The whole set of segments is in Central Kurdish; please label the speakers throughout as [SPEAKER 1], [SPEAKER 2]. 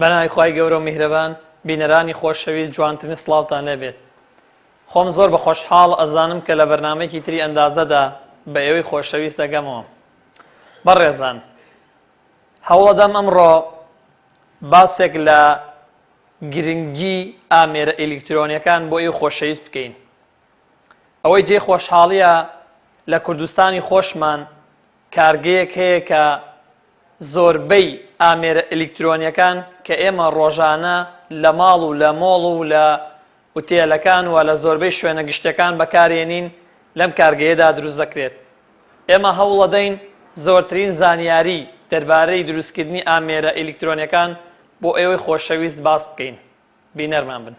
[SPEAKER 1] بەناوی خوای گەورە و میهرەبان بینەرانی خۆشەویست جوانترین سڵاوتان لێبێت خۆم زۆر بە خۆشحاڵ ئەزانم کە لە بەرنامەیەکی تری ئەندازەدا بە ئێوەی خۆشەویست دەگەمەوە بەڕێزان هەوڵەدەم ئەمڕۆ باسێک لە گرنگی ئامێرە ئەلیکترۆنیەکان بۆ ئێوەی خۆشەویست بکەین ئەوەی جێی خۆشحاڵیە لە کوردستانی خۆشمان کارگەیەک هەیە کە زۆربەی ئامێرە ئەلیکترۆنیەکان کە ئێمە ڕۆژانە لە ماڵ و لە مۆڵ و لە ئوتێلەکان و لە زۆربەی شوێنە گشتیەکان بەکارێنین لەم کارگەیەدا دروست دەکرێت. ئێمە هەوڵەدەین زۆرترین زانیاری دەربارەی دروستکردنی ئامێرە ئەلیکترۆنیەکان بۆ ئێوەی خۆشەویست باس بکەین. بینەرمان بن.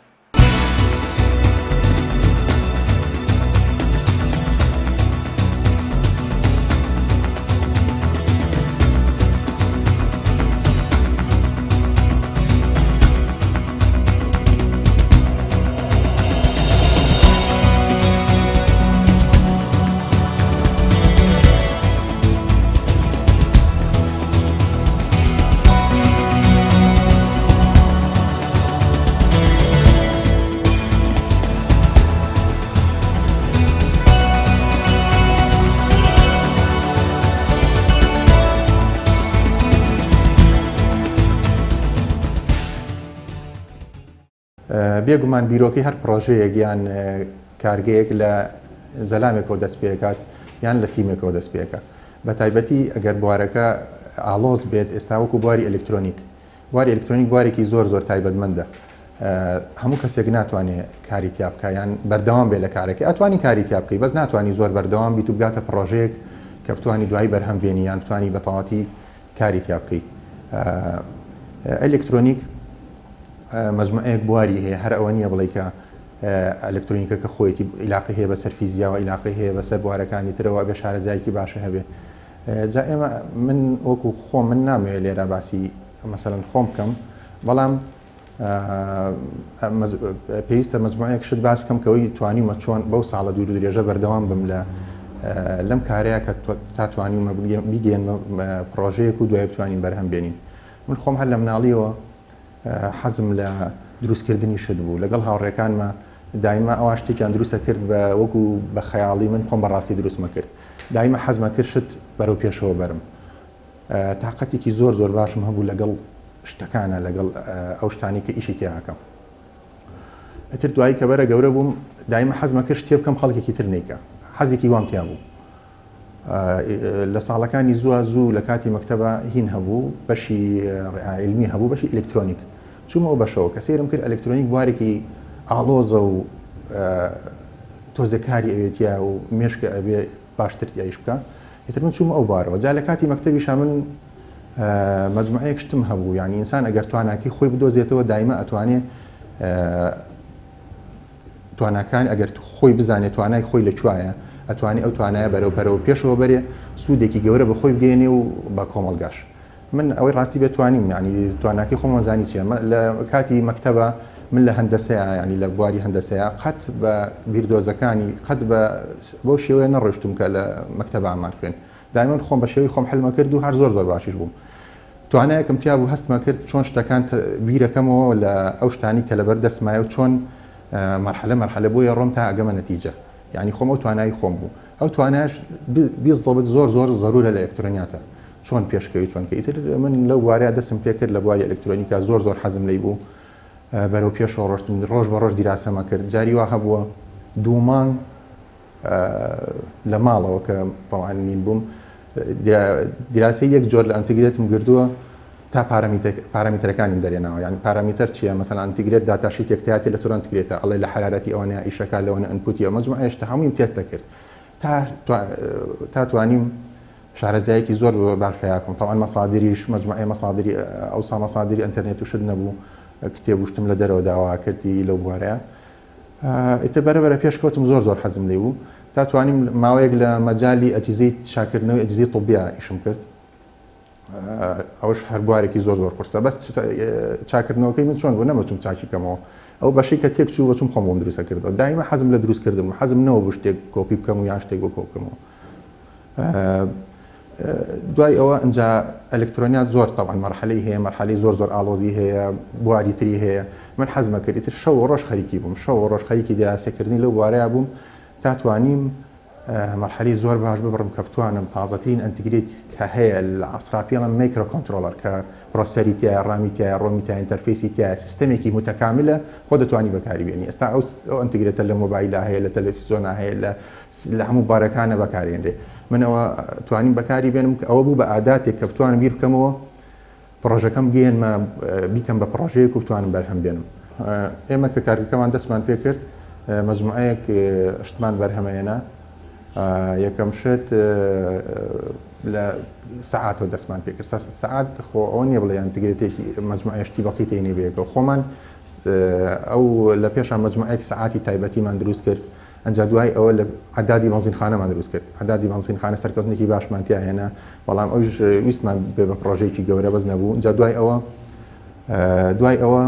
[SPEAKER 2] بێگومان بیرۆکەی هەر پڕۆژەیەک یان کارگەیەک لە زەلامێکەوە دەست پێکات یان لە تیمێکەوە دەست پێکە بە تایبەتی ئەگەر بوارەکە ئاڵۆز بێت ئێستا وەکو بواری ئەلکترۆنیک بواری ئەلکترۆنیک بوارێکی زۆر زۆر تایبەتمەندە هەموو کەسێک ناتوانێت کاری تیا بکە یان بەردەوام بێ لە کارەکەی ئەتوانی کاری تیا بکەی بەس ناتوانانی زۆر بەردەوام بیت و بگاتە پڕۆژەیەک کە بتانی دوایی بەرهەم بێنی یان بتانی بەتەواتی کاری تیا بکەی ئەلکترۆنیک مەجموعەیەک بواری هەیە هەر ئەوە نییە بڵێ کە ئەلکترۆنیکەکە خۆیەتی عیلاقی هەیە بەسەر فیزیاوە عیلاقی هەیە بەسەر بوارەکانی ترەوە بێ شارەزایەکی باشە هەبێ جا ئێمە من وەکو خۆم من نامەوێت لێرە باسی مەسەلەن خۆم بکەم بەڵام پێویستە مەجموعەیەک شت باس بکەم کەەوەی توانیومە چۆن بەو ساڵە دوور و درێژە بەردەوام بم لە لەم کارەیە کە تا توانیومە بیگەێنمە پرۆژەیەک و دوای بتوانین بەرهەم بێنین من خۆم هەر لە مناڵیەوە حەزم لە دروستکردنی شت بوو لەگەڵ هاوڕێکانمە دایمە ئەوان شتێکیان دروستە کرد بە وەکو بە خەیاڵی من خۆم بەڕاستی دروستمە کرد دایمە حەزمە کرد شت بەرەو پێشەوە بەرم تاقەتێکی زۆر زۆر باشم هەبوو لەگەڵ شتەکانە لەگەڵ ئەو شتانی کە ئیشی تیاکەم ئەتر دوایی کە بەرە گەورە بووم دایمە حەزمە کرد شتێ بکەم خەڵکێکی تر نیکە حەزێکی وام تیا بوو لە ساڵەکانی زووە زوو لە کاتی مەکتەبە هین هەبوو بەشی علمی هەبوو بەشی ئەلکترۆنیک چوومەوە بەشەوە کە سەیرم کرد ئەلکترۆنیک بوارێکی ئاڵۆزە و تۆزێ کاری ئەوێتیا و مێشکە ئەبێ باشتر تیایش بکە ئیتر من چوومە ئەو بارەوە جا لە کاتی مەکتەبیشا من مەجموعەیەک شتم هەبوو یعنی ئینسان ئەگەر تواناکەی خۆی بدۆزێتەوە دایمە ئەتوانێ تواناکان ئەگەر خۆی بزانێت توانای خۆی لە کوایە ئەتوانێ ئەو توانایە بەرەو بەرەو پێشەوە بەرێ سوودێکی گەورە بە خۆی بگەێنێ و بە کۆمەڵگاش من ئەوەی ڕاستی بێت توانیم یعنی تواناکەی خۆمان زانی چیە لە کاتی مەکتەبە من لە هەندەسەیە یعنی لە بواری هەندەسەیە قەت بە بیردۆزەکانی قەت بە بەو شێوەیە نەڕۆیشتوم کە لە مەکتەبە ئەمان خوێن دایمەن خۆم بە شێوەی خۆم حلمە کرد و هەر زۆر زۆر باشیش بووم توانایەکم تیا بوو هەستمە کرد چۆن شتەکان بیرەکەمەوە لە ئەو شتانی کە لەبەر دەستمایە و چۆن مەرحەلە مەرحەلە بۆیە ڕۆم تا ئەگەمە نەتیجە یعنی خۆم ئەو توانایی خۆم بوو ئەو تواناش بیزەبت زۆر زۆر زەرورە لە ئەلکترۆنیاتە چۆن پێشکەوی چۆن کە ئیتر من لەو بوارەیا دەستم پێکرد لە بواری ئەلکترۆنیکا زۆر زۆر حەزم لێی بوو بەرەو پێشەوە ڕۆشتم ڕۆژ بە ڕۆژ دیراسەمە کرد جاری وا هەبووە دوو مانگ لە ماڵەوە کە طبعا مین بووم دیراسی یەک جۆر لە integrator م گردووە تا پارامیتەرەکانیم دەرێناوە یعنی پارامیتەر چییە مەسەلەن integrator data sheet ێک تیاتی لەسەر integrator ە ئەڵێ لە حرارەتی ئەوەنە ئیشەکە لەوەنە input ی ئەمە مەجموعەیە هەموویم تێست دەکرد تا تا توانیم شارەزایەکی زۆر زۆر باش پەیا کەم تەبعەن مەسادریش مەجموعەی مەسادری ئەوسا مەسادری ئەنتەرنێت و شت نەبوو کتێب و شتم لە دەرەوە داوا کردی لەو بوارەیە ئیتر بەرە بەرە پێش کەوتم زۆر زۆر حەزم لێ بوو تا توانیم ماوەیەک لە مەجالی ئەجیزەی چاکردنەوەی ئەجیزەی طبیە ئیشم کرد ئەوش هەر بوارێکی زۆر زۆر قورسە بەس چاکردنەوەکەی من چۆن بوو نەمەچوم چاکی کەمەوە ئەو بەشەی کە تێک چوو بەچوم خۆم بۆم دروستە کردەوە دایمە حەزم لە دروستکردن حەزم نەوە بوو شتێک کۆپی بکەم و یان شتێک بۆ کۆ بکەمەوە. دوای ئەوە ئینجا ئەلکترۆنیات زۆر تەبعەن مەرحەلەی هەیە، مەرحەلەی زۆر زۆر ئاڵۆزی هەیە، بواری تری هەیە. من حەزمە کرد ئیتر شەو و ڕۆژ خەریکی بووم، شەو و ڕۆژ خەریکی دیراسەکردنی لەو بوارەیا بووم تا توانیم مەرحەلەی زۆر باش ببڕم کە بتوانم تازەترین integrated کە هەیە لە عەسرا پێڵم microcontroller کە processor ی تیایە، ڕامی تیایە، ڕۆمی تیایە، interface ی تیایە، سیستەمێکی موتەکاملە خۆ دەتوانی بەکاری بێنی. ئێستا ئەو ئەو integrated ە لە مۆبایلا هەیە، لە تەلەفزیۆنا هەیە، لە لە هەموو بارەکانە بەکارێنرێ. من ئەوە توانیم بەکاری بێنم کە ئەوە بوو بە ئاداتێک کە بتوانم بیر بکەمەوە پڕۆژەکەم بگەیەنمە بیکەم بە پڕۆژەیەک و بتوانم بەرهەم بێنم. ئێمە کە کارگەکەمان دەستمان پێکرد مەجموعەیەک شتمان بەرهەمەێنا. یەکەم شت لە سەعاتەوە دەستمان پێکرد. سەعات خۆ ئەوە نییە بڵێ integrated ێکی مەجموعەیە شتی بەسیتەی نییە بەیەکەوە. خۆمان ئەو لە پێشا مەجموعەیەک سەعاتی تایبەتیمان دروست کرد. ئەنجا دوای ئەوە لە عەدادی بەنزینخانەمان دروست کرد. عەدادی بەنزینخانە سەرکەوتنێکی باشمان تیا هێنا، بەڵام ئەویش ویستمان بێ بە پڕۆژەیەکی گەورە بەس نەبوو. ئینجا دوای ئەوە دوای ئەوە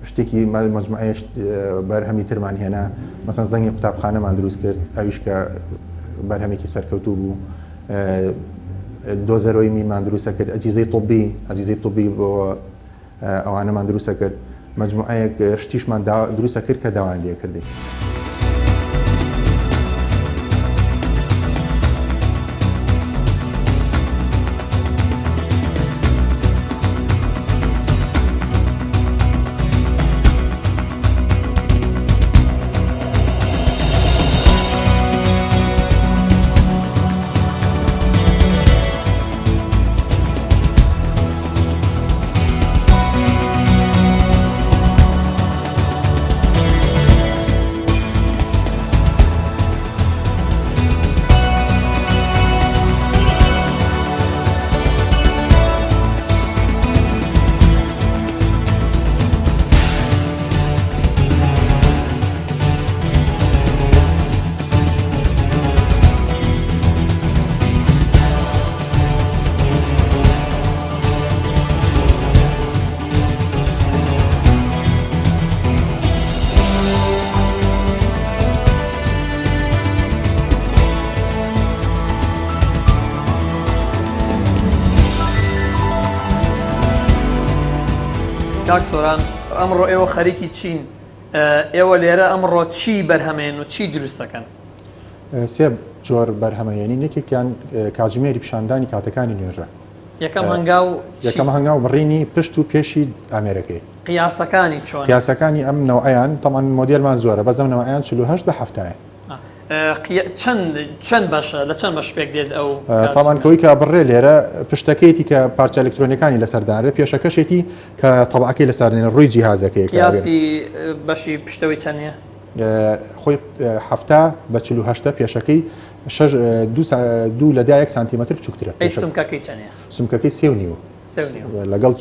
[SPEAKER 2] شتێکی مەجموعەیە بەرهەمی ترمان هێنا، مەسەن زەنگی قوتابخانەمان دروست کرد، ئەویش کە بەرهەمێکی سەرکەوتوو بوو. دۆزەرۆی مینمان دروستە کرد، ئەجیزەی طبی، ئەجیزەی طبی بۆ ئەوانەمان دروست ئەکرد مەجموعەیەک شتیشمان دروست ئەکرد کە داوایان لێ کردین.
[SPEAKER 1] کاک سۆران ئەمڕۆ ئێوە خەریکی چین؟ ئێوە لێرە ئەمڕۆ چی بەرهەمێن و چی دروست دەکەن؟
[SPEAKER 2] سێ جۆر بەرهەمەیەنین یەکێکیان کاتژمێری پیشاندانی کاتەکانی نوێژە.
[SPEAKER 1] یەکەم هەنگاو چی؟
[SPEAKER 2] یەکەم هەنگاو بڕینی پشت و پێشی ئامێرەکەی.
[SPEAKER 1] قیاسەکانی چۆنە؟
[SPEAKER 2] قیاسەکانی ئەم نەوعەیان تەبعەن مۆدێلمان زۆرە بەس ئەم نەوعەیان 48 بە هەفتایە.
[SPEAKER 1] چەند چەند بەشە لە چەند بەش پێک دێت ئەو
[SPEAKER 2] تاوان کەوەی کە بڕێ لێرە پشتەکەیەتی کە پارچە ئەلکترۆنیەکانی لەسەر دانرێ پێشەکەشێتی کە تەبعەکەی لەسەر دێنێ ڕووی جیهازەکەی
[SPEAKER 1] قیاسی بەشی پشتەوەی چەندە؟
[SPEAKER 2] خۆی 70 بە 48 پێشەکەی شەش دوو لە دایەک سانتیمەتر بچووکترە.
[SPEAKER 1] ئەی سمکەکەی چەندە؟
[SPEAKER 2] سمکەکەی سێ و نیوە. لەگەڵ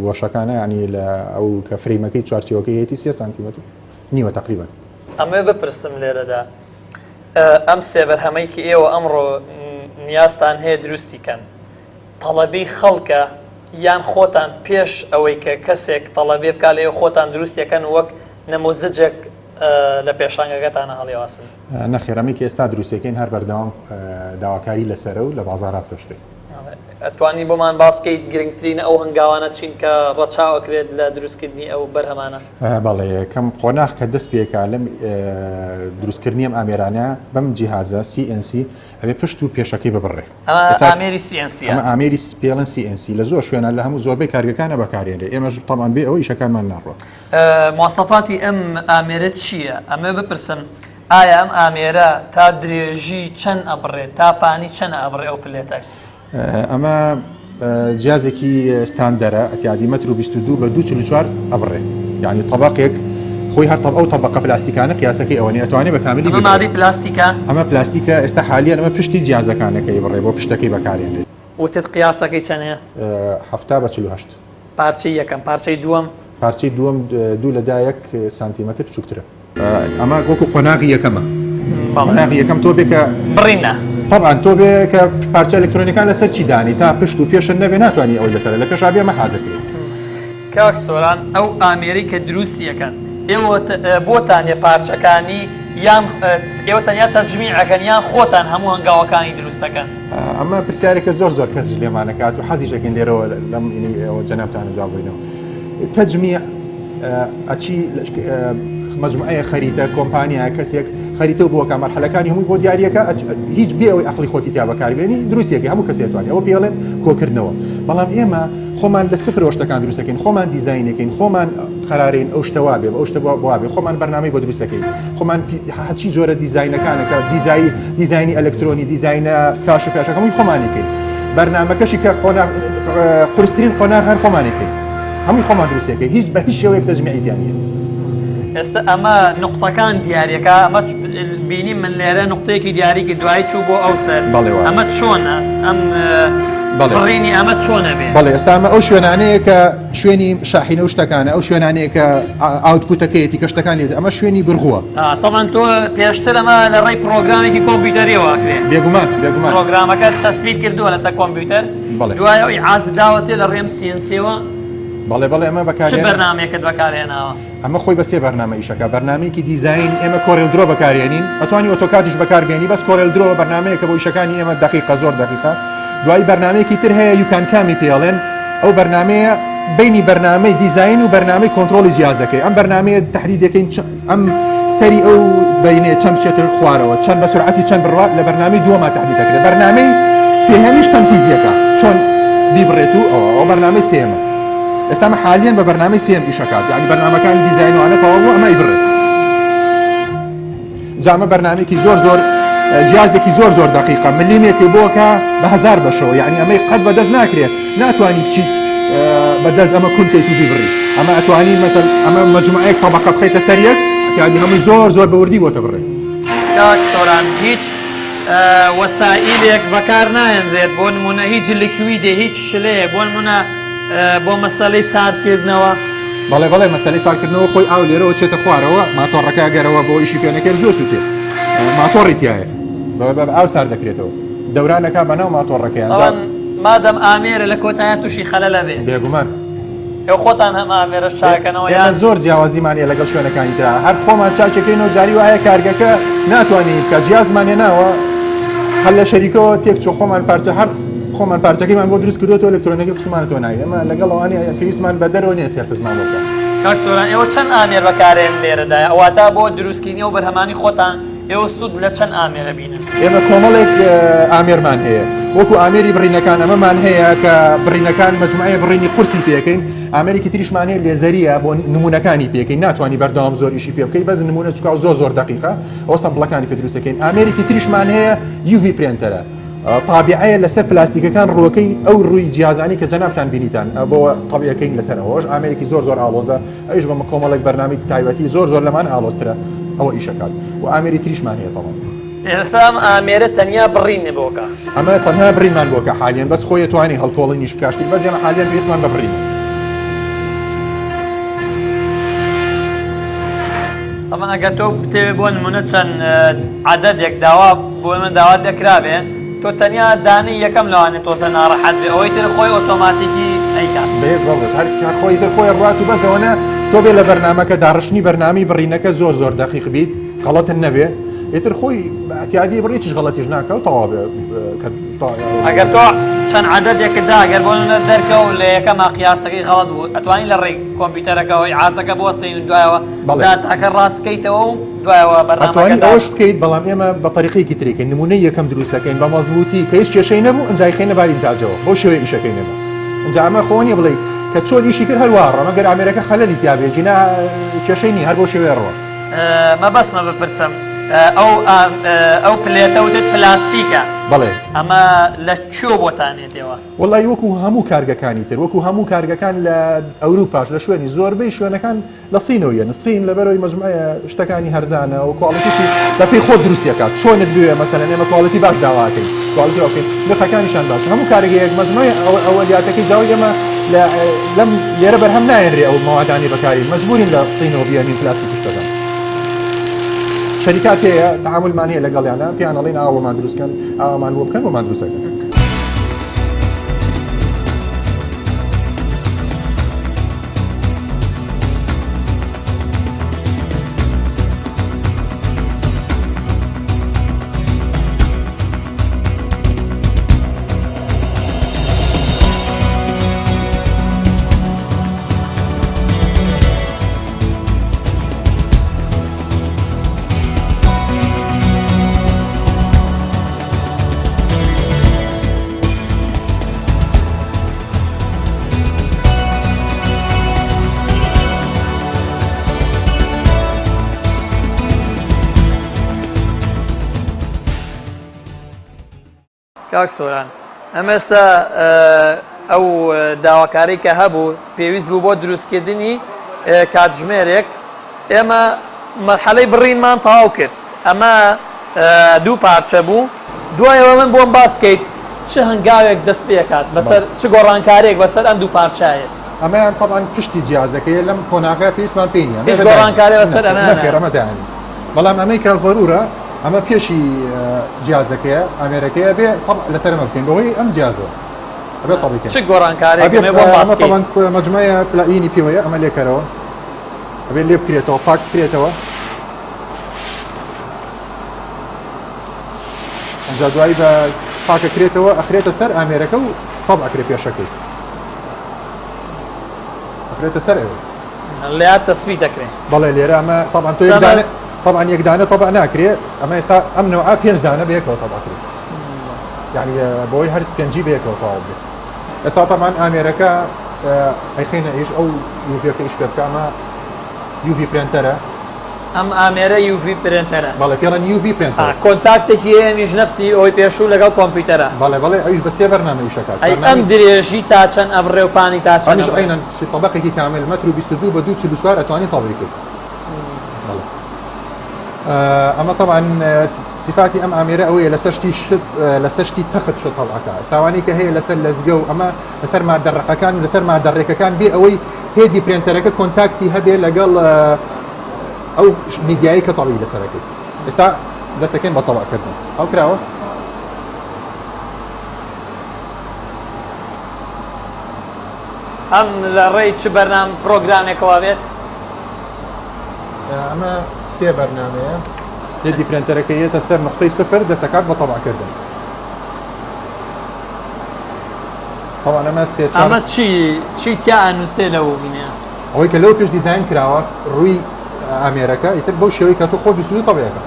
[SPEAKER 2] گۆشەکانە ینی لە ئەو کە frame ەکەی چوارچێوەکەی هەیەی سێ سانتیمەتر نیوە تقریبا.
[SPEAKER 1] ئەمەوێ بپرسم لێرەدا ئەم سێ بەرهەمەی کە ئێوە ئەمڕۆ نیازتان هەیە دروستی کەن تەڵەبی خەڵکە یان خۆتان پێش ئەوەی کە کەسێک تەڵەبێ بکا لە ئێوە خۆتان دروستیەکەن وەک نموزجێک لە پێشانگەکەتانە هەڵیواسن؟
[SPEAKER 2] نەخێر ئەمەی کە ئێستا دروستیەکەین هەر بەردەوام داواکاری لەسەرە و لە بازاڕا فرۆشرێ.
[SPEAKER 1] ئەتوانی بۆمان باس کەیت گرنگترین ئەو هەنگاوانە چین کە ڕەچاو ئەکرێت لە دروستکردنی ئەو بەرهەمانە؟
[SPEAKER 2] بەڵێ یەکەم قۆناغ کە دەست پێکا لەم دروستکردنی ئەم ئامێرانە بەم جیهازە CNC ئەبێ پشت و پێشەکەی ببڕێ.
[SPEAKER 1] ئەمە ئامێری CNC
[SPEAKER 2] ئەمە ئامێری پێڵن CNC لە زۆر شوێنە لە هەموو زۆربەی کارگەکانە بەکارێنرێ ئێمەش تەبعەن بێ ئەوە ئیشەکانمان ناڕۆ.
[SPEAKER 1] مواسەفاتی ئەم ئامێرە چییە؟ ئەمەوێ بپرسم ئایا ئەم ئامێرە تا درێژی چەند ئەبڕێت تا پانی چەند ئەبڕێ ئەو plate ە؟
[SPEAKER 2] ئەمە جیازێکی ستاندەرە ئەتیادی مەتر و 22 بە 244 ئەبڕێ یعنی طبقێک خۆی هەر ئەو طبقە پلاستیکانە قیاسەکەی ئەوە نیە ئەتوانێ بە کاملی
[SPEAKER 1] ئەمە مادەی پلاستیکە؟
[SPEAKER 2] ئەمە پلاستیکە ئێستا حالیان ئەمە پشتی جیازەکانەکەی بڕێ بۆ پشتەکەی بەکارێنرێت.
[SPEAKER 1] وتت قیاسەکەی چەنەیە؟
[SPEAKER 2] 70 بە 48.
[SPEAKER 1] پارچەی یەکەم پارچەی دووەم؟
[SPEAKER 2] پارچەی دووەم دوو لە دایەک سانتیمەتر بچووکترە. ئەمە وەکو قۆناغی یەکەمە قۆناغی یەکەم تۆ بێ کە
[SPEAKER 1] بڕینە
[SPEAKER 2] طبعا تۆ بێ کە پارچە ئەلکترۆنیەکان لەسەر چی دانی تا پشت و پێشت نەبێ ناتوانانی ئەوەی لەسەر لە پێشا بێ مە حازر کرێت.
[SPEAKER 1] کاک سۆران ئەو ئامێرەی کە دروستی ئەکەن ئێوە بۆتانە پارچەکانی یان ئێوە تەنیا تەجمیع ئەکەن یان خۆتان هەموو هەنگاوەکانی دروست دەکەن؟
[SPEAKER 2] ئەمە پرسیارێکە زۆر زۆر کەسیش لێمان ئەکات و حەزیش ئەکەین لێرەوە لەم ئەوە جەنابتانە جواب بینەوە. تەجمیع ئەچی مەجموعەیە خەریتە کۆمپانیا کەسێک خەریتە بۆکە مەرحەلەکانی هەمووی بۆ دیارەکە هیچ بێ ئەوەی ئەقلی خۆتی تیا بەکاربێنی دروستێکی هەموو کەسێتوانێت ئەوە پێڵێن کۆکردنەوە بەڵام ئێمە خۆمان لە سفرەوە شتەکان دروستەکەین خۆمان دیزاینەکەین خۆمان قەرارین ئەو شتە وابێ ئەو شتە وابێ خۆمان بەرنامەی بۆ دروستەکەین خۆمان هەچی جۆرە دیزاینەکانەکە دیزای دیزاینی ئەلکترۆنی دیزاینە کاش و پێشەکە هەمووی خۆمانیکەین بەرنامەکەشی کە قۆناغ قورسترین قۆناغ هەر خۆمانیکەین هەمووی خۆمان دروستەکەین هیچ بە هیچ شێوەیەک تەجمیعی تیا نییە.
[SPEAKER 1] ئێستا ئەمە نقطەکان دیارەکە ئەمە بینی من لێرە نقطەیەکی دیاری کرد دوایی چوو بۆ ئەو سەر ئەمە چۆنە ئەم بڕینی ئەمە چۆنە بێ
[SPEAKER 2] بەڵێ ئێستا ئەمە ئەو شوێنانەیە کە شوێنی شاحینە و شتەکانە ئەو شوێنانەیە کە output ەکەیەتی کە شتەکان لێت ئەمە شوێنی برغووە
[SPEAKER 1] تەبعەن تۆ پێشتر ئەمە لە ڕێی پرۆگرامێکی کۆمپیوتەریەوە ئەکرێ
[SPEAKER 2] بێگومان بێگومان
[SPEAKER 1] پرۆگرامەکە تەسبیت کردووە لەسەر کۆمپیوتەر دوای ئەو ئیعاز داوەتێ لە ڕێم CNC ەوە
[SPEAKER 2] بەڵێ بەڵێ ئەمە
[SPEAKER 1] بەکار چ بەرنامەیەکت بەکارهێناوە؟
[SPEAKER 2] ئەمە خۆی بە سێ بەرنامە ئیشەکە بەرنامەیەکی دیزاین ئێمە CorelDRAW بەکارێنین ئەتوانی AutoCAD یش بەکاربێنی بەس CorelDRAW بەرنامەیەکە بۆ ئیشەکانی ئێمە دقیقە زۆر دقیقە دوایی بەرنامەیەکی تر هەیە یوکانکامی پێڵێن ئەو بەرنمەیە بینی بەرنامەی دیزاین و بەرنامەی کۆنترۆڵی جیازەکەی ئەم بەرنمەیە تحدیدەکەین ئەم سەری ئەو بینێ چەند بچێتە خوارەوە چەند بە سرعەتی چەند بڕوا لە بەرنامەی دووەما تحدید دەکرێت بەرنامەی سێهەمیش تەنفیزیەکە چۆن بیبڕێت و ئەوە ئەو بەرنامەی سێمە ئێستا مە حالیان بە بەرنامەی سێم ئیشەکات یعنی بەرنامەکانی دیزاینوانە تەواو بوو ئەمە ئیبڕێت جامە بەرنامێکی زۆر زۆر جیازێکی زۆر زۆر دقیقە ملیمێکی بۆکە بە هزار بەشەوە یعنی ئەمەی قەت بەدەست ناکرێت ناتوانانی بچیت بەدەست ئەمە کونتێکی بیبڕی ئەمە ئەتوانی مەسەل ئەمە مجموعەیەک طبقە بخەیتە سەر یەک یعنی هەمووی زۆر زۆر بەوردی بۆتە بڕێ
[SPEAKER 1] کاک سۆران هیچ وەسائیلێک بەکار ناهێنرێت بۆ نمونە هیچ liquid ێ هیچ شلەیە بۆ نمونە بۆ مەسەلەی ساردکردنەوە؟
[SPEAKER 2] بەڵێ بەڵێ مەسەلەی ساردکردنەوە خۆی ئاو لێرەوە چێتە خوارەوە ماتۆڕەکە گەرەوە بۆ ئیشی پێنەکرد زۆر سووتێ ماتۆڕی تایە بە ئاو سارد دەکرێتەوە دەورانەکە بەناو ماتۆڕەکەیان
[SPEAKER 1] جا مادەم ئامێرە لە کۆتایە تووشی خەلەلە بێ
[SPEAKER 2] بێگومان
[SPEAKER 1] ئێوە خۆتان هەم ئامێرەش چاکەنەوە
[SPEAKER 2] ئێمە زۆر جیاوازیمان هەیە لەگەڵ شوێنەکانی ترا هەر خۆمان چاکەکەین و جاری وایە کارگەکە ناتوانین بکە جیازمان هێناوە هەر لە شەریکەوە تێک چۆ خۆمان پارچە هەر خۆمان پارچەکەیمان بۆ دروست کردوەوە ئەلکترۆنەکە خستمانەتەوە ناوی ئێمە لەگەڵ ئەوانەیە پێویستمان بە دەرەوە نییە سێرفزمان بۆ بکە.
[SPEAKER 1] کاک سۆران ئێوە چەند ئامێر بەکارێن لێرەدا واتە بۆ دروستکردنی ئەو بەرهەمانی خۆتان ئێوە سوود لە چەند ئامێرە بینن؟
[SPEAKER 2] ئێمە کۆمەڵێک ئامێرمان هەیە وەکو ئامێری بڕینەکان ئەمەمان هەیە کە بڕینەکان مەجموعەیە بڕینی قورسی پێەکەین ئامێرێکی تریشمان هەیە لێزەریە بۆ نمونەکانی پێکەین ناتوانانی بەردەوام زۆر ئیشی پێ بکەی بەس نمونە چکاو زۆر زۆر دقیقە ئەو sample ەکانی پێ دروستەکەین ئامێرێکی تریشمان هەیە UV printer ە تابیعەیە لەسەر پلاستیکەکان ڕووەکەی ئەو ڕووی جیازانی کە جەنابتان بینیتان بۆ تەبیەکەین لەسەر ئەوەش ئامێرێکی زۆر زۆر ئاڵۆزە ئەویش بە کۆمەڵێک بەرنامەی تایبەتی زۆر زۆر لەمان ئاڵۆزترە ئەوە ئیشەکات و ئامێری تریشمان هەیە تەڵم.
[SPEAKER 1] ئێستا ئەم ئامێرە تەنیا بڕین بۆکە
[SPEAKER 2] ئەمە تەنها بڕینمان بۆکە حالیان بەس خۆی توانی هەڵکۆڵینیش بکاشتی بەس ئێمە حالیان پێویستمان بە بڕین.
[SPEAKER 1] طبعا ئەگەر تۆ بتەوێ بۆ نمونە چەند عەدەدێک داوا بۆ من داوات لێکرابێ تۆ تەنیا دانەی یەکەم لەوانێ تۆزە ناڕەحەت بێ ئەوەی تر خۆی ئۆتۆماتیکی ئەیکات.
[SPEAKER 2] بێزەڵت هەر کە خۆی تر خۆی ڕات و بەس ئەوەنە تۆ بێ لە بەرنامەکە داڕشتنی بەرنامەی بڕینەکە زۆر زۆر دەقیق بیت غەڵەتن نەبێ ئیتر خۆی بە ئەتیادی بڕی چیش غەڵەتیش ناکە و تەواو بێ کە
[SPEAKER 1] ئەگەر تۆ چەند عەدەدێکت دا گەر بۆ نمونە دەرکەوت لە یەکەما قیاسەکەی غەڵەت بوو ئەتوانی لە ڕێی کۆمپیوتەرەکەوە ئیعازەکە بوەستێنی و دوایەوە داتاکە ڕاستکەیتەوە و دوایەوە
[SPEAKER 2] ئەتوانی ئەوەش بکەیت بەڵام ئێمە بە تەریقەیەکی ترێکە نمونەی یەکەم دروستەکەین بە مەزبووتی کە هیچ کێشەی نەبوو ئەنجا خەینە باری ئینتاجەوە بەو شێوەیە ئیشەکەین ئێمە ئینجا ئەمە خۆ نییە بڵێ کە چۆن ئیشی کرد هەر وا ڕۆ مەگەر ئامێرەکە خەلەلی تیا بێ جینا کێشەی نییە هەر بەو شێوەیە ڕۆ.
[SPEAKER 1] مەبەستمە بپرسم ئەو ئەو plate ە وتت پلاستیکە
[SPEAKER 2] بەڵێ
[SPEAKER 1] ئەمە لە کوێ بۆتان یەتەوە؟
[SPEAKER 2] وەڵی وەکو هەموو کارگەکانی تر وەکو هەموو کارگەکان لە ئەوروپاش لە شوێنی زۆربەی شوێنەکان لە سینەوە یەن سین لەبەرەوەی مەجموعەیە شتەکانی هەرزانە و quality شی بەپێی خۆت دروستیەکات چۆنت بوێ مەسەلەن ئێمە quality باش داواکەین quality ئەوکەین نرخەکانیشان باش هەموو کارگەیەک مەجموعەی ئەوەلیاتەکەی جاوی ئێمە لەم لێرە بەرهەم نایەنرێ ئەو مەوادانی بەکاری مەجبورین لە سینەوە بیێنین پلاستیک شتەکان شەریکات هەیە تعاملمان هەیە لەگەڵیانە پێیان ئەڵێن ئاوەمان دروستکەن ئاوامان بۆ بکەن بۆمان دروستەکەن.
[SPEAKER 1] کاک سۆران ئەم ئێستا ئەو داواکاری کە هەبوو پێویست بوو بۆ دروستکردنی کاتژمێرێک ئێمە مەرحەلەی بڕینمان تەواو کرد ئەمە دوو پارچە بوو دوای ئەوە من بۆم باس کەیت چ هەنگاوێک دەست پێکات بەسەر چ گۆڕانکاریەک بەسەر ئەم دوو پارچایەت.
[SPEAKER 2] ئەمەیان تەبعەن پشتی جیازەکەیە لەم قۆناغە پێویستمان پێی نیە.
[SPEAKER 1] هیچ گۆڕانکاری بەسەر ئەمە
[SPEAKER 2] نەخێر ئەمە دایانی بەڵام ئەمەی کە زەرورە ئەمە پێشی جیازەکەیە ئامێرەکەیە بێ تەبع لەسەر ئەمە بکەین بەهۆی ئەم جیازەوە ئەبێ تەبعی
[SPEAKER 1] کەین. چ گۆڕانکاریەک ئەمە بۆم باس کەیت.
[SPEAKER 2] ئەمە تەبعەن مەجموعەیە پلائینی پێوەیە ئەمە لێکەرەوە ئەبێ لێ بکرێتەوە پاک بکرێتەوە. ئەجا دوایی بە پاکەکرێتەوە ئەخرێتە سەر ئامێرەکە و تەب ئەکرێ پێشەکەی ئەخرێتە سەر ئەوێ
[SPEAKER 1] لێ تەسبیت دەکرێت.
[SPEAKER 2] بەڵێ لێرە ئەمە طبعا تۆ یەکدانە طبعا یەکدانە طبع ناکرێ ئەمە ئێستا ئەم نەوعە پێنج دانە بەیەکەوە طبع کرێت یعنی بۆی هەر پێنجی بەیەکەوە تەواو بێت ئێستا طبعا ئامێرەکە ئەیخەینە ئیش ئەو UV ەکە ئیش پێ بکە ئەمە UV printer ە
[SPEAKER 1] ئەم ئامێرە UV printer ە.
[SPEAKER 2] بەڵێ پێڵێن UV printer.
[SPEAKER 1] contact ێکی هەیە ئەمیش نەفسی ئەوەی پێشوو لەگەڵ کۆمپیوتەرە.
[SPEAKER 2] بەڵێ بەڵێ ئەویش بە سێ بەرنامە ئیش ئەکات.
[SPEAKER 1] ئەی ئەم درێژی تا چەند ئەبڕێ و پانی تا چەند
[SPEAKER 2] ئەمیش عەینەن تەبەقێکی کامل مەتر و 22 بە 2 44 ئەتوانی تەبعی کەیت. بەڵێ ئەمە تەبعەن سیفاتی ئەم ئامێرە ئەوەیە لەسەر شتی شت لەسەر شتی تەخت شت تەبعەکە ساوانی کە هەیە لەسەر لەزگە و ئەمە لەسەر مادە ڕەقەکان و لەسەر مادە ڕێکەکان بێ ئەوەی head ی printer ەکە contact ی هەبێ لەگەڵ ئەو میدیایی کە تەڵی لەسەرەکەی ئێستا دەستەکەین بە تەڵاکردن ئەو کراوە.
[SPEAKER 1] ئەم لە ڕێی چ بەرنام پرۆگرامێکەوە بێت؟
[SPEAKER 2] ئەمە سێ بەرنمەیە head ی printer ەکە یەتە سەر نقطەی سفر دەسەکات بە تەڵاکردن. تەبعەن ئەمە سێ چوار
[SPEAKER 1] ئەمە چی چی تیا ئەنووسێ لەو هینەیە؟
[SPEAKER 2] ئەوەی کە لەو پێش دیزاین کراوە ڕووی ئامێرەکە ئیتر بەو شێوەی کە تۆ خۆت ویستووی تەبعەکە.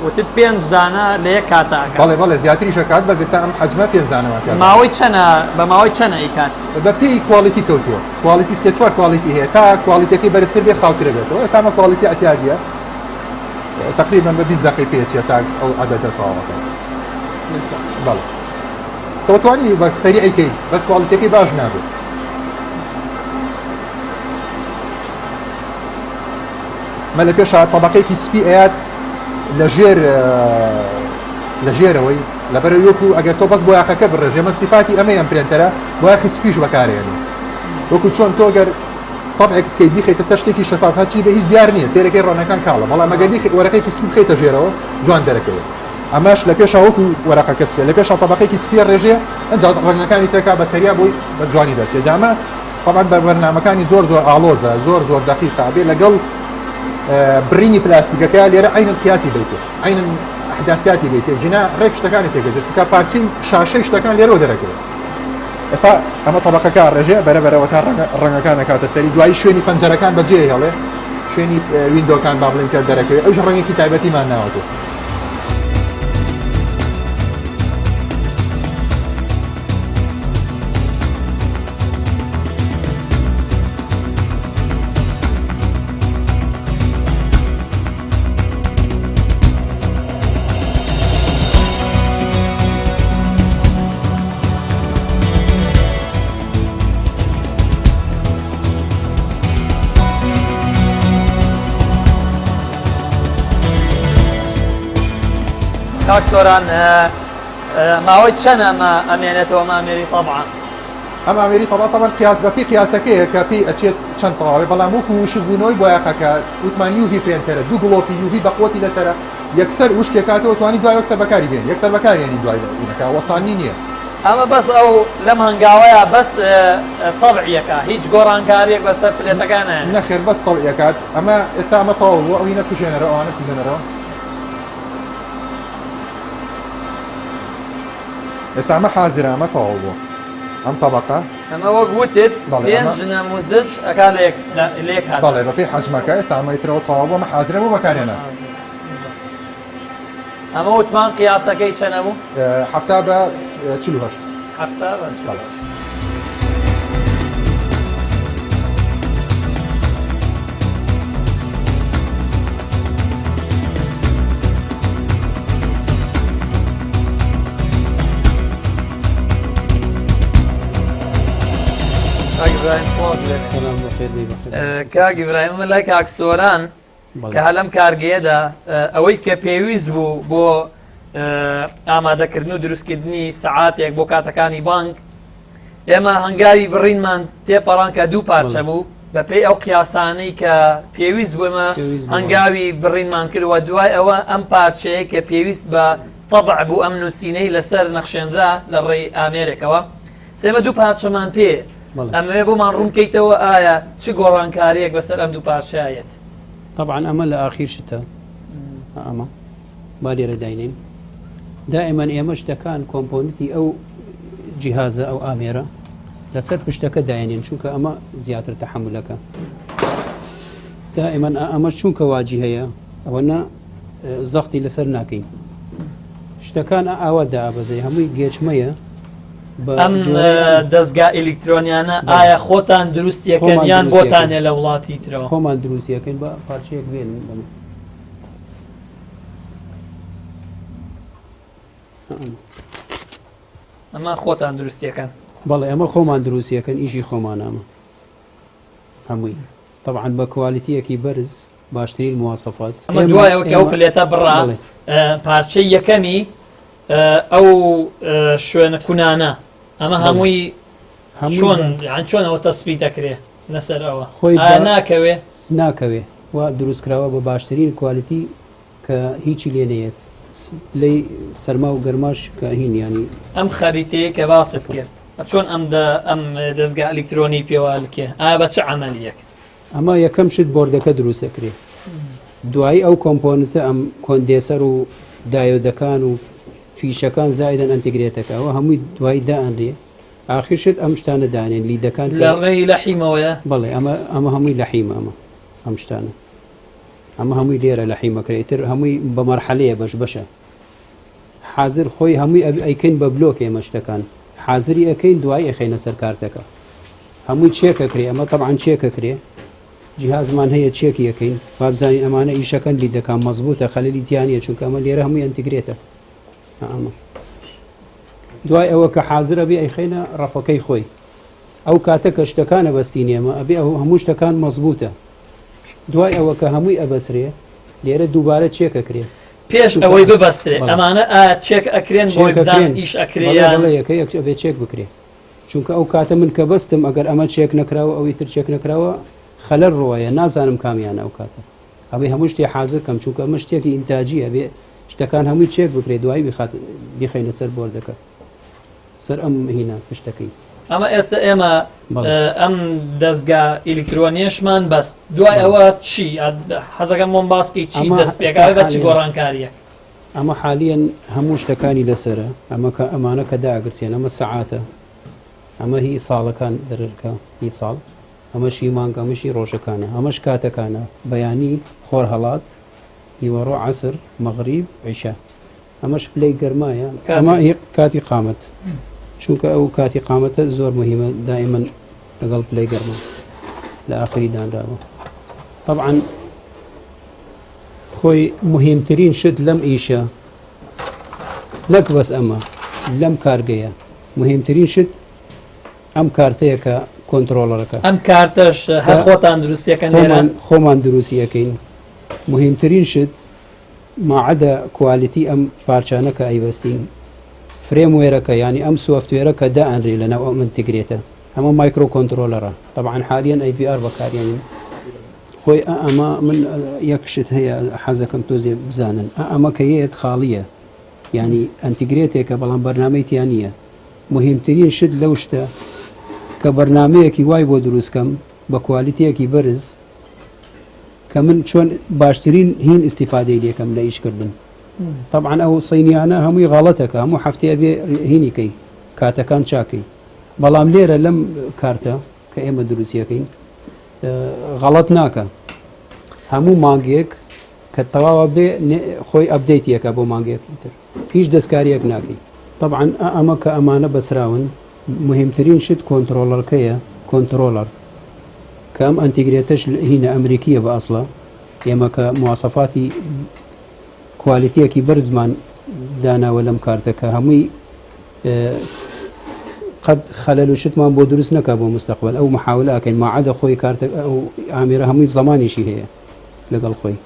[SPEAKER 1] وتت پێنج دانە لە یەک کاتا ئەکات.
[SPEAKER 2] بەڵێ بەڵێ زیاتریش ئەکات بەس ئێستا ئەم حەجمە پێنج دانەمان تیا دانا.
[SPEAKER 1] ماوەی چەنە بە ماوەی چەنە ئەیکات؟
[SPEAKER 2] بە پێی quality کەوتووە quality سێ چوار quality هەیە تا quality ەکەی بەرزتر بێ خاوترە بێتەوە ئێستا ئەمە quality ئەتیادیە تەقریبەن بە 20 دەقەی پێچێت تا ئەو عەدەدە تەواوەکات. بەڵێ تۆ توانی بە سەریعی کەی بەس quality ەکەی باش نابێت. مە لە پێشا تەبقەیەکی سپی ئەیات لە ژێر لە ژێرەوەی لەبەر وەکو ئەگەر تۆ بەس بۆیاخەکە بڕێژێ مە سیفاتی ئەمەی ئەم printer ە بۆیاخی سپیش بەکارێنی وەکو چۆن تۆ گەر تەبعێک بکەیت بیخەیتە سەر شتێکی شەفاف هەرچی بێ هیچ دیار نییە سەیرەکەی ڕەنگەکان کاڵە بەڵام ئەگەر بیخەیت وەرەقێکی سپی بخەیتە ژێرەوە جوان دەرەکەوێت ئەمەش لە پێشا وەکو وەرەقەکە سپیە لە پێشا تەبەقێکی سپیە ڕێژێ ئەنجا ڕەنگەکانی ترەکا بە سەریا بۆی بە جوانی دەرچێ جا ئەمە تەبعەن بە بەرنامەکانی زۆر زۆر ئاڵۆزە زۆر زۆر دەقیقە ئەبێ لەگەڵ بڕینی پلاستیکەکە لێرە عینن قیاسی بیتێ عینن ئەحداسیاتی بیتێ جنا ڕێک شتەکانی تێگەجێت چونکە پارچەی شاشەی شتەکان لێرەوە دەرەکەوێت ئێستا ئەمە تەبەقەکە ڕێژێ بەرە بەرەوە تا ڕەنگەکان ئەکاتە سەری دوایی شوێنی پەنجەرەکان بەجێ هێڵێ شوێنی window کان با بڵێن کە دەرەکەوێت ئەوش ڕەنگێکی تایبەتیمان ناوەتێ.
[SPEAKER 1] کاک سۆران ماوەی چەند ئەمە ئەمێنێتەوە ئەم ئامێری تەبعە؟
[SPEAKER 2] ئەم ئامێری تەبا تەبەن قیاس بەپی قیاسەکەیە کە پێی ئەچێت چەند تەواوێ بەڵام وەکو وشک بوونەوەی بۆیاخەکە وتمان UV printer ە دوو گڵۆپی UV بەقوەتی لەسەرە یەکسەر وشکێکاتەوە توانی دوای یەکسەر بەکاری بێنی یەکسەر بەکارێنی دوای لە وەستانی نییە.
[SPEAKER 1] ئەمە بەس ئەو لەم هەنگاوەیا بەس تەبعیەکە هیچ گۆڕانکاریەک بەسەر plate ەکە نایەنێت.
[SPEAKER 2] نەخێر بەس تەبعیەکات ئەمە ئێستا ئەمە تەواو بوو ئەوینە کوژێنەرەوە ئەوانە کوژێنەرەوە ئێستا ئەمە حازرە ئەمە تەواو بووە ئەم تەبەقە.
[SPEAKER 1] ئەمە وەک وتت پێنج نەموزج ئەکا لە یەک لە یەک کاتدا.
[SPEAKER 2] بەڵێ بەپێی حەجمەکە ئێستا ئەمە ئیترەوە تەواو بوو ئەمە حازرە بۆ بەکارهێنان.
[SPEAKER 1] ئەمە وتمان قیاسەکەی چەنە بوو؟
[SPEAKER 2] 70 بە 48.
[SPEAKER 1] 70 بە 48. ئیبراهیم سڵاوت لێ کاک ئیبراهیم من لای کاک سۆران کە هەلم کارگەیەدا ئەوەی کە پێویست بوو بۆ ئامادەکردن و دروستکردنی سەعاتێک بۆ کاتەکانی بانک ئێمە هەنگاوی بڕینمان تێپەڕان کە دوو پارچە بوو بەپێی ئەو قیاسانەی کە پێویست بوومە هەنگاوی بڕینمان کردوە دوای ئەوە ئەم پارچەیە کە پێویست بە تەبع بوو ئەم نووسینەی لەسەر نەخشێنرا لە ڕێی ئامێرێکەوە سێمە دوو پارچەمان پێ ئەمەوێ بۆمان ڕوونکەیتەوە ئایا چ گۆڕانکاریەک بەسەر ئەم دوو پارچەیەت
[SPEAKER 3] طبعا ئەمە لە ئاخیر شتە ئەمە با لێرە داینێین دائیمەن ئێمە شتەکان component ی ئەو جیهازە ئەو ئامێرە لەسەر پشتەکە داێنین چونکە ئەمە زیاتر تەحملەکە دائیمەن ئەمە چونکە واجی هەیە ئەوە زەختی لەسەر ناکەین شتەکان ئاوا دابەزێ هەمووی گێچمەیە
[SPEAKER 1] ئەم دەستگا ئەلیکترۆنیانە ئایا خۆتان دروستیەکەن یان بۆتانێ لە وڵاتی ترەوە؟
[SPEAKER 3] خۆمان دروستیەکەین بە پارچەیەک بێن.
[SPEAKER 1] ئەمە خۆتان دروستیەکەن؟
[SPEAKER 3] بەڵێ ئەمە خۆمان دروستیەکەن ئیشی خۆمان ئەمە هەمووی طبعا بە quality یەکی بەرز باشترین مواسەفات
[SPEAKER 1] ئەمە دوایەوە کە ئەو plate ە بڕا پارچەی یەکەمی ئەو شوێنە کونانە ئەمە هەمووی چۆن چۆن ئەوە تەسبیت دەکرێ لەسەر ئەوە
[SPEAKER 3] خۆی
[SPEAKER 1] ناکەوێ
[SPEAKER 3] ناکەوێ و دروستکراوە بە باشترین quality کە هیچی لێ نەیەت پلەی سەرما و گەرماش کە هین ینی.
[SPEAKER 1] ئەم خەریتەیە کە باست کرد چۆن ئەم ئەم دەزگا ئەلیکترۆنی پێوە لکێ ئایا بە چ عەمەلیەک؟
[SPEAKER 3] ئەمە یەکەم شت board ەکە دروست ئەکرێ دوایی ئەو component ە ئەم condenser و diode ەکان و فیشەکان زایدەن integrator ەکە ئەوە هەمووی دوایی دائەنرێ ئاخیر شت ئەم شتانە دانێن LED ەکان
[SPEAKER 1] لە ڕێی لەحیمەوەیە؟
[SPEAKER 3] بەڵێ ئەمە ئەمە هەمووی لەحیمە ئەمە ئەم شتانە ئەمە هەمووی لێرە لەحیمەکرێ ئیتر هەمووی بە مەرحەلەیە بەش بەشە حازر خۆی هەمووی ئەیکەین بە بلۆک ئێمە شتەکان حازری ئەەکەین دوای ئەخەینە سەر کارتەکە هەمووی چێکەکرێ ئەمە تەبعەن چێکەکرێ جیهازمان هەیە چێکی ئەکەین وابزانین ئەمانە ئیشەکەن LED ەکان مەزبوتە خەلەلی تیا نیە چونکە ئەمە لێرە هەمووی integrator ە ئەمە دوای ئەوە کە حازرە بێ ئەیخەینە ڕەفەکەی خۆی ئەو کاتە کە شتەکانە بەستین ئێمە ئەبێ ئەو هەموو شتەکان مەزبوتە دوای ئەوە کە هەمووی ئەبەسرێ لێرە دووبارە چێکەکرێ
[SPEAKER 1] پێش ئەوەی ببەسترێ ئەمانە ئایا چێک ئەکرێن بۆی بزان ئیش ئەکرێ یان
[SPEAKER 3] یەکە یەک ئەبێ چێک بکرێ چونکە ئەو کاتە من کە بەستم ئەگەر ئەمە چێک نەکراوە ئەوی تر چێک نەکراوە خەلەل ڕۆیە نازانم کامیانە ئەو کاتە ئەبێ هەموو شتێ حازر کەم چونکە ئەمە شتێکی ئینتاجیە بێ شتەکان هەمووی چێک بکرێت دوایی بخات بیخەینە سەر board ەکە سەر ئەم هینا پشتەکەی.
[SPEAKER 1] ئەمە ئێستا ئێمە ئەم دەستگا ئیلکترۆنیەشمان بەست دوای ئەوە چی حەزەکەم بۆم باسکی چی دەست پێکاوێ بە چی گۆڕانکاریەک
[SPEAKER 3] ئەمە حالیەن هەموو شتەکانی لەسرە ئەمە کە ئەمانە کە داگرسێن ئەمە سەعاتە ئەمە هی ساڵەکان دەرەکە هی ساڵ ئەمەشی مانگ ئەمەشی ڕۆژەکانە ئەمەش کاتەکانە بەیانی خۆر هەڵات نیوەڕۆ عەسر مەغریب عیشا ئەمەش پلەی گەرمایە ئەمە کاتی قامەت چونکە ئەو کاتی قامەتە زۆر مهمە دائما لەگەڵ پلەی گەرما لە ئاخری دانراوە طبعا خۆی مهمترین شت لەم ئیشە نەک بەس ئەمە لەم کارگەیە مهمترین شت ئەم کارتەیە کە controller ەکە
[SPEAKER 1] ئەم کارتەش هەر خۆتان دروستیەکەن
[SPEAKER 3] خۆمان دروستیەکەین مهمترین شت ماعدا quality ئەم پارچانە کە ئەیبەستین firmware ەکە یانی ئەم software ە کە دائەنرێ لەناو ئەم integrator ە ئەمە microcontroller ە تەبعەن حالیەن AVR بەکاریێنین خۆی ئەمە من یەک شت هەیە حەزەکەم تۆزێ بزانن ئەمە کە یەت خاڵیە ینی integrator ێکە بەڵام بەرنمەی تیا نییە مهمترین شت لەو شتە کە بەرنمەیەکی وای بۆ دروستکەم بە quality یەکی بەرز کە من چۆن باشترین هین ئیستیفادەی لێکەم لە ئیشکردن طبعا ئەو سینیانە هەمووی غەڵەتەکە هەموو هەفتەیە بێ هینی کەی کاتەکان چاکەی بەڵام لێرە لەم کارتە کە ئێمە دروستیەکەین غەڵەت ناکە هەموو مانگێک کە تەواوە بێ خۆی update یەکە بۆ مانگێکی تر هیچ دەستکاریەک ناکەی. تەبعەن ئا ئەمە کە ئەمانە بەسراون موهیمترین شت controller ەکەیە controller کە ئەم integrator ەش هینە ئەمریکیە بە ئەسڵە ئێمە کە مواسەفاتی quality یەکی بەرزمان داناوە لەم کارتە کە هەمووی قەت خەلەل و شتمان بۆ دروست نەکا بۆ مستەقبەل ئەو محاولە ئەکەین ماعەدە خۆی کارتە ئەو ئامێرە هەمووی زەمانیشی هەیە لەگەڵ خۆی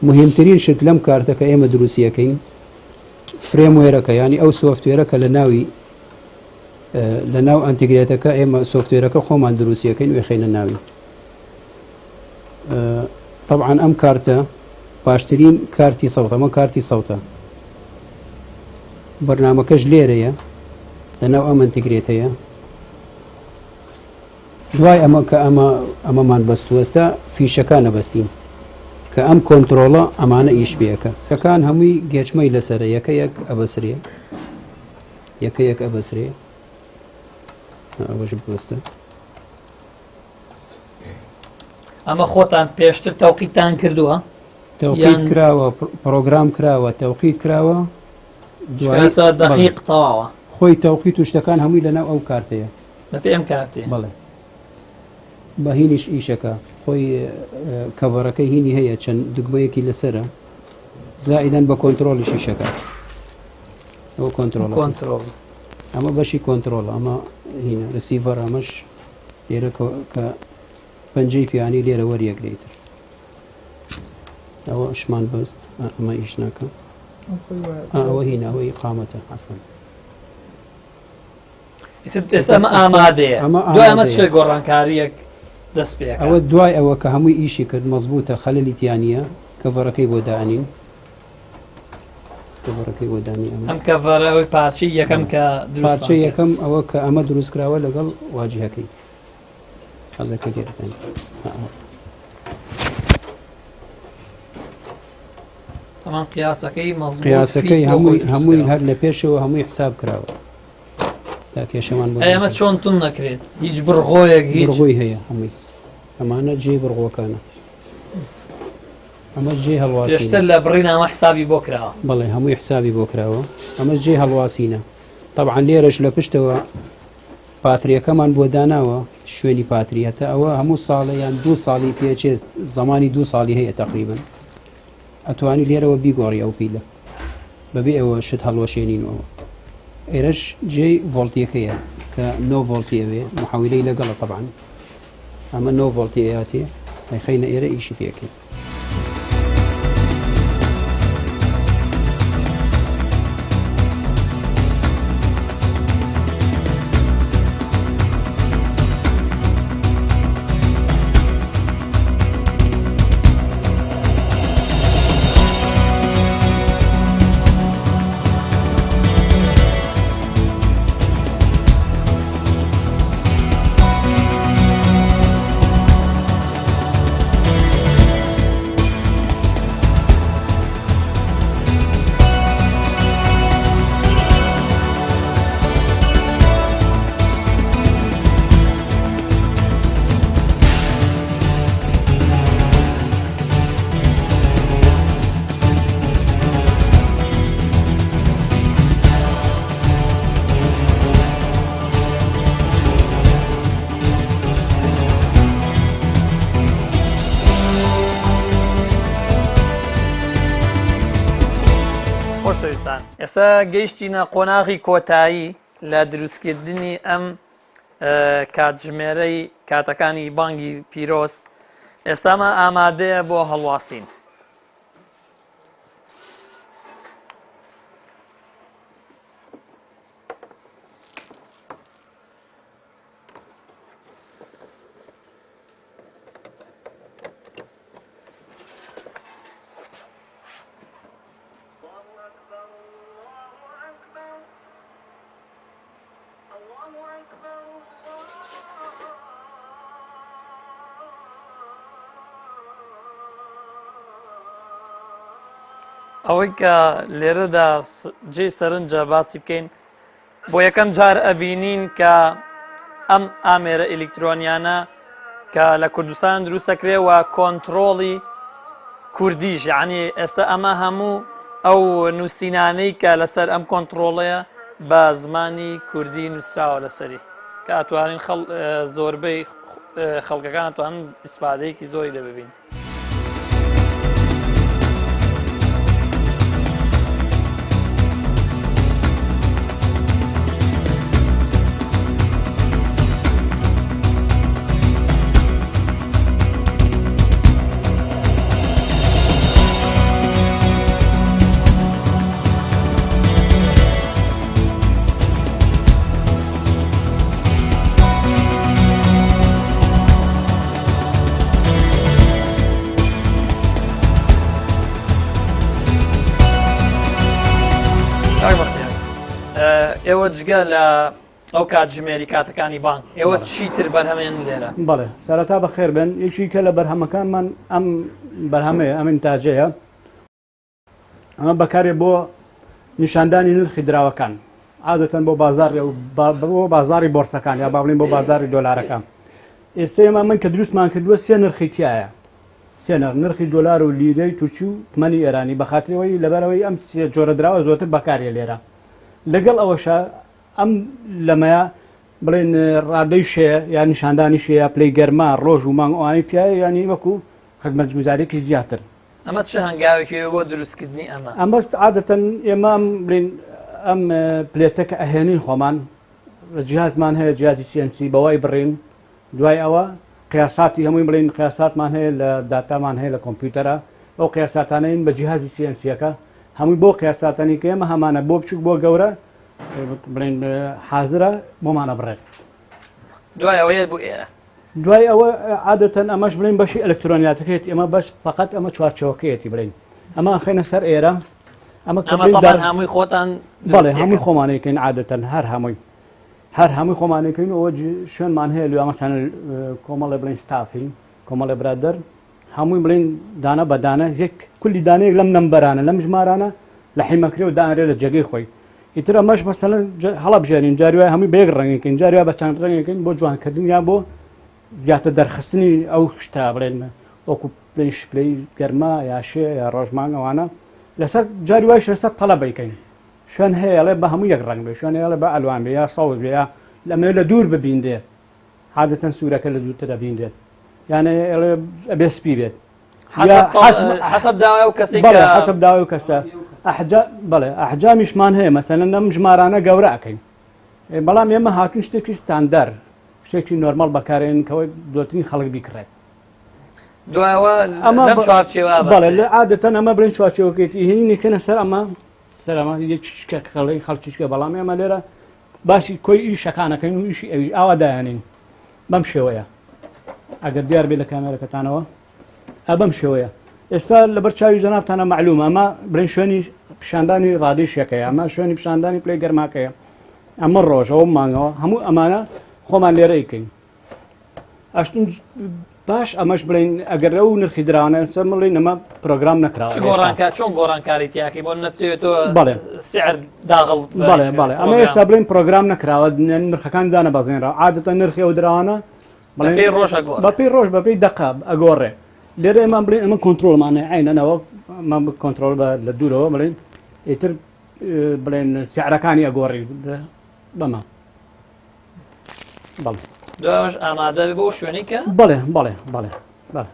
[SPEAKER 3] مهمترین شت لەم کارتە کە ئێمە دروستی ئەکەین firmware ەکە یانی ئەو software ە کە لە ناوی لە ناو integrated ەکە ئێمە software ەکە خۆمان دروستیەکەین وێخینە ناوی طبعا ئەم کارتە باشترین کارتی سەوتە ئەمە کارتی سەوتە بەرنامەکەش لێرەیە لەناو ئەم integrated ەیە دوای ئەمە کە ئەمە ئەمەمان بەستوەستە فیشەکانە بەستین کە ئەم کۆنتترۆڵە ئەمانە ئیش پێەکە کەکان هەمووی گێچمەی لەسرە یەکە یەک ئەبەسرێ یەکە یەک ئەبەسرێ ئەوەش بەستە
[SPEAKER 1] ئەمە خۆتان پێشتر تەوقیتان کردووە؟
[SPEAKER 3] تەوقیت کراوە پرۆگرام کراوە تەوقیت کراوە
[SPEAKER 1] دقیق تەواوە
[SPEAKER 3] خۆی تەوقیت و شتەکان هەمووی لەناو ئەو کارتەیە
[SPEAKER 1] بەپێ ئەم کارتێ
[SPEAKER 3] بەڵێ بە هینیش ئیشەکە خۆی کەڤەرەکەی هینی هەیە چەند دگمەیەکی لەسرە زائیدەن بە کۆنتترۆلی شیشەکە ئەوە کۆنتترۆل
[SPEAKER 1] کۆنتترۆل
[SPEAKER 3] ئەمە بەشی کۆنتترۆل ئەمە هینە receiver ئەمەش لێرە کە پەنجەی پیانی لێرە وەریەگرێ تر ئەوە شمان بەست ئەمە ئیش ناکە ئەوە هینا ئەوە ئیقامەتە عەفوەن.
[SPEAKER 1] ئێستا ئەمە ئامادەیە دوای ئەمە چ گۆڕانکاریەک دەست پێ
[SPEAKER 3] ئەوە دوای ئەوە کە هەمووی ئیشی کرد مەزبوتە خەلەلی تیانە cover ەکەی بۆ دانین cover ەکەی بۆ دانی
[SPEAKER 1] ئەم ئەم cover ە ئەوەی پارچەی یەکەم کە
[SPEAKER 3] پارچە یەکەم ئەوە کە ئەمە دروست کراوە لەگەڵ واجهەکەی حەزەکە لێرەکەن
[SPEAKER 1] تەمان قیاسەکەی مەزبوط
[SPEAKER 3] قیاسەکەی هەمووی هەمووی هەر لە پێشەوە هەمووی حساب کراوە تا کێشەمان بۆ
[SPEAKER 1] ئەمە چۆن تون نەکرێت هیچ بڕغۆیەک هیچ
[SPEAKER 3] بڕغۆی هەیە هەمووی ئەمانە جێی بڕغۆکانە ئەمە جێی هەڵواسینە.
[SPEAKER 1] پێشتر لە بڕی نامە حسابی بۆ کراوە.
[SPEAKER 3] بەڵێ هەمووی حسابی بۆ کراوە ئەمە جێی هەڵواسینە تەبعەن لێرەش لە پشتەوە پاتریەکەمان بۆ داناوە شوێنی پاتری هەتا ئەوە هەموو ساڵە یان دوو ساڵی پێچێت زمانی دوو ساڵی هەیە تقریبن ئەتوانی لێرەوە بیگۆڕی ئەو پیلە بەبێ ئەوە شت هەڵوەشێنینەوە ئێرەش جێی ڤۆڵتیەکەیە کە نۆ ڤۆڵتی ئەوێ محاویلەی لەگەڵە طبعا ئەمە نۆ ڤۆڵتی ئەیاتێ ئەیخەینە ئێرە ئیشی پێکەین.
[SPEAKER 1] خۆشەویستان ئێستا گەیشتینە قۆناغی کۆتایی لە دروستکردنی ئەم کاتژمێرەی کاتەکانی بانگی پیرۆز ئێستامە ئامادەیە بۆ هەڵواسین. ئەوەی کە لێرەدا جێی سەرنجە باسی بکەین بۆ یەکەم جار ئەبینین کە ئەم ئامێرە ئەلیکترۆنیانە کە لە کوردستان دروستەکرێ و کۆنتترۆڵی کوردیش یعنی ئێستا ئەمە هەموو ئەو نووسینانەی کە لەسەر ئەم کۆنتترۆڵەیە بە زمانی کوردی نووسراوە لەسەری کە ئەتوانین زۆربەی خەڵکەکان ئەتوانن ئیسفادەیەکی زۆری لێ ببین. ئێوە جگە لە ئەو کاتژمێری کاتەکانی بانک ئێوە چیتر بەرهەمێن لێرە؟
[SPEAKER 4] بەڵێ سەرەتا بەخێر بن یەکیکە لە بەرهەمەکانمان ئەم بەرهەمەیە ئەم ئینتاجەیە ئەمە بەکارێ بۆ نیشاندانی نرخی دراوەکان عادەتەن بۆ بازاڕی بۆ بازاڕی بۆرسەکان یا با بڵێین بۆ بازاڕی دۆلارەکان ئێستا ئێمە من کە دروستمان کردووە سێ نرخی تایە سێ نرخ نرخی دۆلار و لیرەی تورکی و تمەنی ئێرانی بەخاترەوەی لەبەرەوەی ئەم سێ جۆرە دراوە زۆرتر بەکارێ لێرە لەگەڵ ئەوەشە ئەم لەمەیە بڵێن ڕادەی شێ یا نیشاندانی شێ یا پلەی گەرما ڕۆژ و مانگ ئەوانەی تایە یانی وەکو خزمەتگوزارێکی زیاتر.
[SPEAKER 1] ئەمە چ هەنگاوێکی بۆ دروستکردنی ئەمە؟
[SPEAKER 4] ئەمە عادەتەن ئێمە ئەم بڵێن ئەم plate ە کە ئەهێنین خۆمان جیهازمان هەیە جیازی CNC بەوای بڕین دوای ئەوە قیاساتی هەمووی بڵین قیاساتمان هەیە لە داتامان هەیە لە کۆمپیوتەرە ئەو قیاساتانەین بە جیهازی CNC ەکە هەمووی بۆ قیاساتانی کە ئێمە هەمانە بۆ بچوک بۆ گەورە بڵێن حازرە بۆمانە بڕێت
[SPEAKER 1] دوای ئەوەیە بۆ ئێرە
[SPEAKER 4] دوای ئەوە عادەتەن ئەمەش بڵێن بەشی ئەلکترۆنیاتەکەیەتی ئەمە بەس فقط ئەمە چوارچەوەکەیەتی بڵێن ئەمە ئەخەینە سەر ئێرە
[SPEAKER 1] ئەمە کە هەمووی خۆتان
[SPEAKER 4] بەڵێ هەمووی خۆمانەکەین عادەتەن هەر هەمووی هەر هەمووی خۆمانەکەین ئەوە شوێنمان هەیە لێ ئەمەسانە کۆمەڵێ بڵێن ستافین کۆمەڵێ برادەر هەمووی بڵێن دانە بە دانە یەک کولی دانەیەک لەم نەمبەرانە لەم ژمارانە لە حیمەکرێ و دانرێ لە جێگەی خۆی ئیتر ئەمەش مەسەلەن هەڵبژێرین جاری وایە هەمووی بە یەک ڕەنگێکین جاری وایە بە چەند ڕەنگێکین بۆ جوانکردن یا بۆ زیاتر دەرخستنی ئەو شتە بڵێن وەکو پلەی شپلەی گەرما یا شێ یا ڕۆژمانگ ئەوانە لەسەر جاری وایش لەسەر تەڵەبەیکەین شوێن هەیە ئەڵێ بە هەموو یەک ڕەنگ بێ شوێن هەیە ئەڵێ بە ئەلوان بێ یا سەوز بێ یا لەمەوێ لە دوور ببینرێت عادەتەن سوورەکە لە دوورتر ئەبینرێت یانە ئەڵێ ئەبێ سپی بێت
[SPEAKER 1] حەسەب داوای ئەو کەسەی
[SPEAKER 4] بەڵێ حەسەب داوای ئەو کەسە ئەحجا بەڵێ ئەحجامیشمان هەیە مەسەلەن لەم ژمارانە گەورە ئەکەین بەڵام ئێمە هاتوون شتێکی ستاندەر شتێکی نۆرماڵ بەکارێن کەەوەی زۆرترین خەڵک بیکڕێت
[SPEAKER 1] دوایەوە ئەمە لەم چوارچێوە
[SPEAKER 4] بەڵێ لە عادەتەن ئەمە بڵێن چوارچێوەکەیتی هێنی کەنە سەر ئەمە سەر ئەمە یەکشکە خەڵی خەڵکیشکە بەڵام ئێمە لێرە باسی کۆی ئیشەکانەکەین و ئیشی ئەوی ئاوا دایانین بەم شێوەیە ئەگەر دیار بێ لە کامێرەکەتانەوە ئە بەم شێوەیە ئێستا لەبەر چاوی جەنابتانە مەعلومە ئەمە بڵێن شوێنی پیشاندانی ڕادەی شەکەیە ئەمە شوێنی پیشاندانی پلەی گەرماکەیە ئەمە ڕۆژەوە مانگەوە هەموو ئەمانە خۆمان لێرە یکەین ئەشتون باش ئەمەش بڵین ئەگەر ئەو نرخی دراوانە سەر مڵین ئەمە پرۆگرام نەکراوە
[SPEAKER 1] چۆن گۆڕانکاری تیاکەی بۆ نەتەوێت تۆ بەڵێ سعر داغڵ
[SPEAKER 4] بەڵێ بەڵێ ئەمە هێشتا بڵین پرۆگرام نەکراوە نرخەکان دانەبەزێنرا عادەتە نرخی ئەو دراوانە
[SPEAKER 1] بەپێی ڕۆژ ئەگۆڕێ
[SPEAKER 4] بەپێی ڕۆژ بەپێی دەقە ئەگۆڕێ لێرە ئێمە بڵێن ئەمە کۆنترۆڵمانە عینەنەوە ئەمە کۆنترۆڵ بە لە دوورەوە بڵێن ئیتر بڵێن سعرەکانی ئەگۆڕی بەمە
[SPEAKER 1] بەڵێ دوایش ئامادە بۆ شوێنی کە
[SPEAKER 4] بەڵێ بەڵێ بەڵێ بەڵێ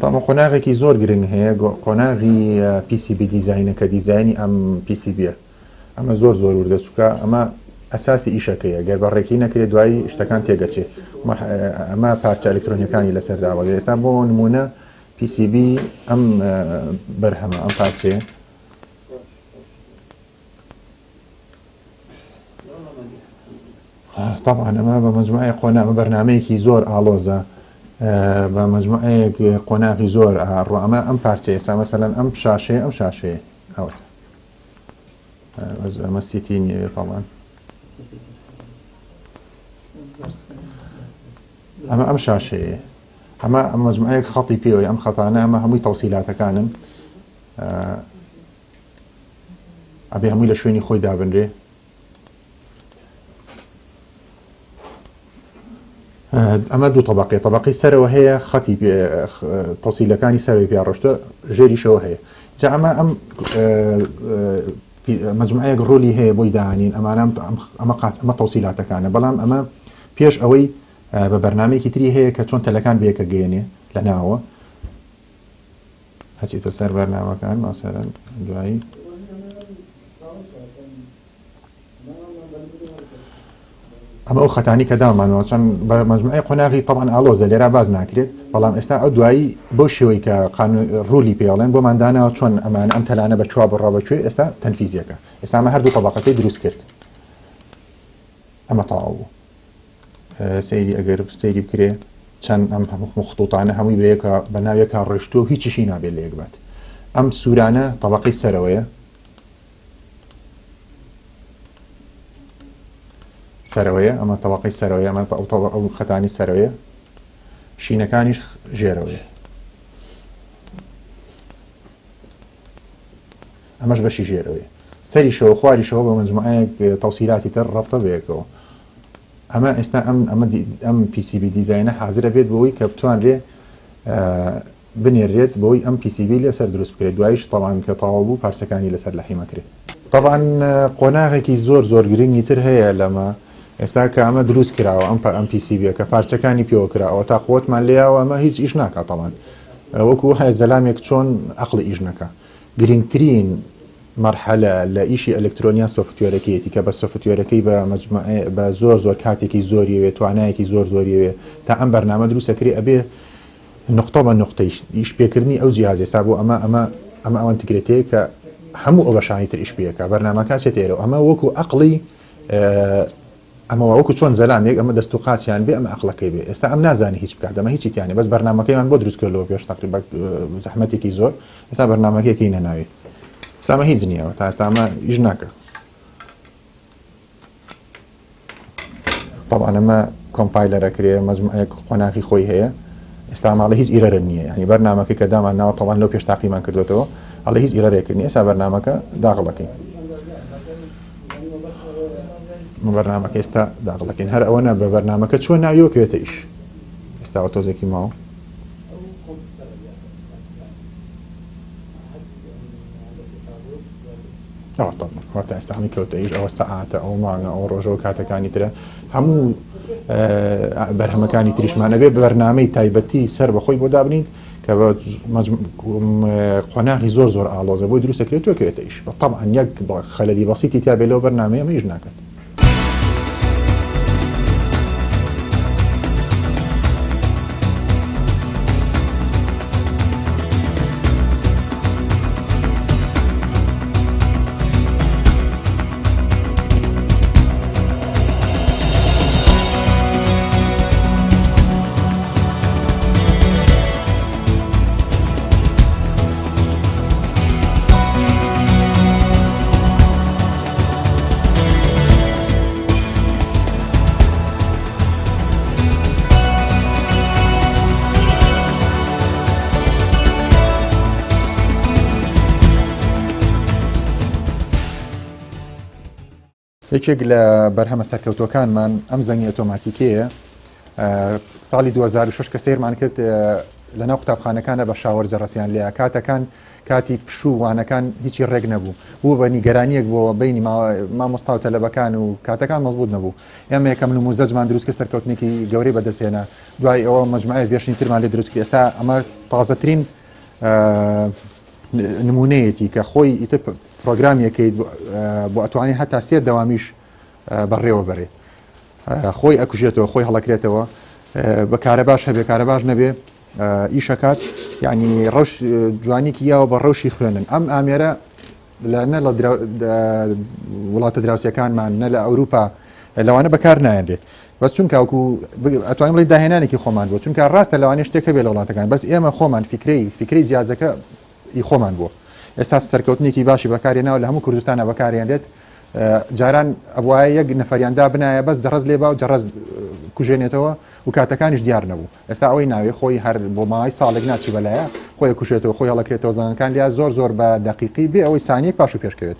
[SPEAKER 2] تاما قۆناغێکی زۆر گرنگ هەیە قۆناغی PCB دیزاینە کە دیزاینی ئەم PCB یە ئەمە زۆر زۆر وردە چونکە ئەمە ئەساسی ئیشەکەیە گەر بە ڕێکی نەکرێت دوایی شتەکان تێگەچێ ئەمە پارچە ئەلکترۆنیەکانی لەسەر داوە ئێستا بۆ نمونە PCB ئەم بەرهەمە ئەم پارچەیە طبعا ئەمە بە مەجموعەیە قۆناغ بەرنمەیەکی زۆر ئاڵۆزە بە مەجموعەیەک قۆناغی زۆر ڕۆ ئەمە ئەم پارچە ئێستا مەسەلەن ئەم شاشەیە ئەم شاشەیە ئەوەتە ئەمە سیتی نییە طبعا ئەمە ئەم شاشەیە ئەمە ئەم مەجموعەیەک خەڵی پێوەی ئەم خەتانە ئەمە هەمووی تەوسیلاتەکانن ئەبێ هەمووی لە شوێنی خۆی دابنرێ ئەمە دوو طبقی طبقی سەرەوە هەیە خەتی تەسیلەکانی سەرەوەی پیا ڕۆشتە ژێریشەوە هەیە جا ئەمە ئەم مەجموعەیەک ڕۆلی هەیە بۆی دانین ئەمانە ئەمە قات ئەمە تەوسیلاتەکانە بەڵام ئەمە پێش ئەوەی بە بەرنمەیەکی تری هەیە کە چۆن تەلەکان بەیەکە گەێنێ لە ناوە ئەچیتە سەر بەرنامەکان ماسەرەن دوایی ئەمە ئەو خەتانی کە دامانەوە چەند بە مەجموعەی قۆناغی تەبعەن ئاڵۆزە لێرا باس ناکرێت بەڵام ئێستا ئەو دوایی بەو شێوەی کە قانون ڕولی پێڵێن بۆمان داناوە چۆن ئەمانە ئەم تەلانە بە چوا بڕا بە کوێ ئێستا تەنفیزیەکە ئێستا ئەمە هەردوو تەبەقەکەی دروست کرد ئەمە تەواو بوو سەیری ئەگەر سەیری بکرێ چەند ئەم هەموو خطوطانە هەمووی بەیەکە بە ناوێکا ڕۆیشتووە و هیچیشی نابێت لە یەک بات ئەم سوورانە تەبەقەی سەرەوەیە سەرەوەیە ئەمە تەبەقەی سەرەوەیە ئەمە ئەو تەبە ئەو خەتانی سەرەوەیە شینەکانیش ژێرەوەیە ئەمەش بەشی ژێرەوەیە سەریشەوە خواریشەوە بە مەجموعەیەک تەوسیلاتی تر ڕەبتە بەیەکەوە ئەمە ئێستا ئەم ئەمە ئەم PCB دیزاینە حازرە بێت بۆی کە بتوانرێ بنێررێت بۆی ئەم PCB لەسەر دروست بکرێت دوایش تەبعەن کە تەواو بوو پارچەکانی لەسەر لەحیم ئەکرێت. تەبعەن قۆناغێکی زۆر زۆر گرنگی تر هەیە لەمە ئێستا کە ئەمە دروست کراوە ئەم ئەم PCB کە پارچەکانی پێوە کراوە تا قوتمان لێیاوە ئەمە هیچ ئیش ناکا تەبعەن وەکو وایە زەلامێک چۆن ئەقڵی ئیش نەکا گرنگترین مەرحەلە لە ئیشی ئەلکترۆنیا سۆفتوێرەکەیەتی کە بە سۆفتوێرەکەی بە مەجموعەیە بە زۆر زۆر کاتێکی زۆریەوێ توانایەکی زۆر زۆریەوێ تا ئەم بەرنامە دروستەکرێ ئەبێ نوقتە بە نوقتەیش ئیش پێکردنی ئەو جیهازە ئێستا بۆ ئەمە ئەمە ئەمە ئەوان تگرێتەیە کە هەموو ئەو بەشانی تر ئیش پێکا بەرنامەکە ئەچێتە ئێرەوە ئەمە وەکو عەقڵی ئەمە وەکو چۆن زەلامێک ئەمە دەست و قاچیان بێ ئەمە عەقڵەکەی بێ ئێستا ئەم نازانێ هیچ بکات ئەمە هیچی تیانێ بەس بەرنامەکەیمان بۆ دروست کردەوە پێش تقریبا زەحمەتێکی زۆر ئێستا بەرنامەکەیەکەی نەناوی ئێستا ئەمە هیچ نییە تا ئێستا ئەمە ئیش ناکە طبعا ئەمە compiler ئەکرێ مەجموعەیەک قۆناغی خۆی هەیە ئێستا ماڵە هیچ error نییە ینی بەرنامەکەی کە دامان ناوە طبعا لەو پێش تاقیمان کردوێتەوە ئەڵێ هیچ error ێک نییە ئێستا بەرنامەکە داغڵەکەین بەرنامەکە ئێستا داغڵەکەین هەر ئەوە نە بە بەرنامەکە چۆن ناویەوە کەوێتە ئیش ئێستا تۆزێکی ماوە ئەوە طبعا ئەوە تا ئێستا هەمووی کەوتە ئیش ئەوە سەعاتە ئەوە مانگە ئەوە ڕۆژە و کاتەکانی ترە هەموو بەرهەمەکانی تریشمان ئەبێ بەرنامەی تایبەتی سەر بەخۆی بۆ دابنین کە بە قۆناغی زۆر زۆر ئاڵۆزە بۆی دروستەکرێت تۆ کەوێتە ئیش بە طبعا یەک خەلەلی بەسیتی تیا بێ لەو بەرنامەیە ئەمە ئیش ناکات. یەکێک لە بەرهەمە سەرکەوتوەکانمان ئەم زەنگی ئۆتۆماتیکەیە ساڵی 2006 کە سەیرمان کرد لەناو قوتابخانەکانە بە شاوەر جەڕەسیان لێ کاتەکان کاتی پشوو وانەکان هیچی ڕێک نەبوو بوو بە نیگەرانیەک بۆ بینی مامۆستا و تەلەبەکان و کاتەکان مەزبوط نەبوو ئێمە یەکەم نموزەجمان دروست کرد سەرکەوتنێکی گەورەی بەدەستهێنا دوای ئەوە مەجموعەیەک version ی ترمان لێ دروست کرد ئێستا ئەمە تازەترین نمونەیەتی کە خۆی ئیتر پرۆگرامیەکەیت بۆ ئەتوانێت هەتا سێ دەوامیش بەڕێوە بەرێ خۆی ئەکوژێتەوە خۆی هەڵەکرێتەوە بە کارەباش هەبێ کارەباش نەبێ ئیشەکات یعنی ڕەوش جوانیکی یاوە بە ڕەوشی خوێنن ئەم ئامێرە لە نە لە وڵاتە دراوسەکانمان نە لە ئەوروپا لەوانە بەکار نایەنرێت بەس چونکە وەکو ئەتوانین بڵێ داهێنانێکی خۆمان بوو چونکە ڕاستە لەوانەیە شتێک هەبێ لە وڵاتەکان بەس ئێمە خۆمان فیکرەی فیکرەی جیازەکە ئی خۆمان بووە ئێستا سەرکەوتنێکی باشی بەکارێناوە لە هەموو کوردستانە بەکارێنرێت جاران ئەبواە یەک نەفەریاندا بنایە بەس جەڕەز لێبا و جەڕەز کوژێنێتەوە و کاتەکانیش دیار نەبوو ئێستا ئەوەی ناوێ خۆی هەر بۆ ماوەی ساڵێک ناچی بەلایە خۆی کوشێتەوە خۆی هەڵەکرێتەوە زەنگەکان لیا زۆر زۆر بە دەقیقی بێ ئەوەی سانیەک پاش و پێشکەوێت.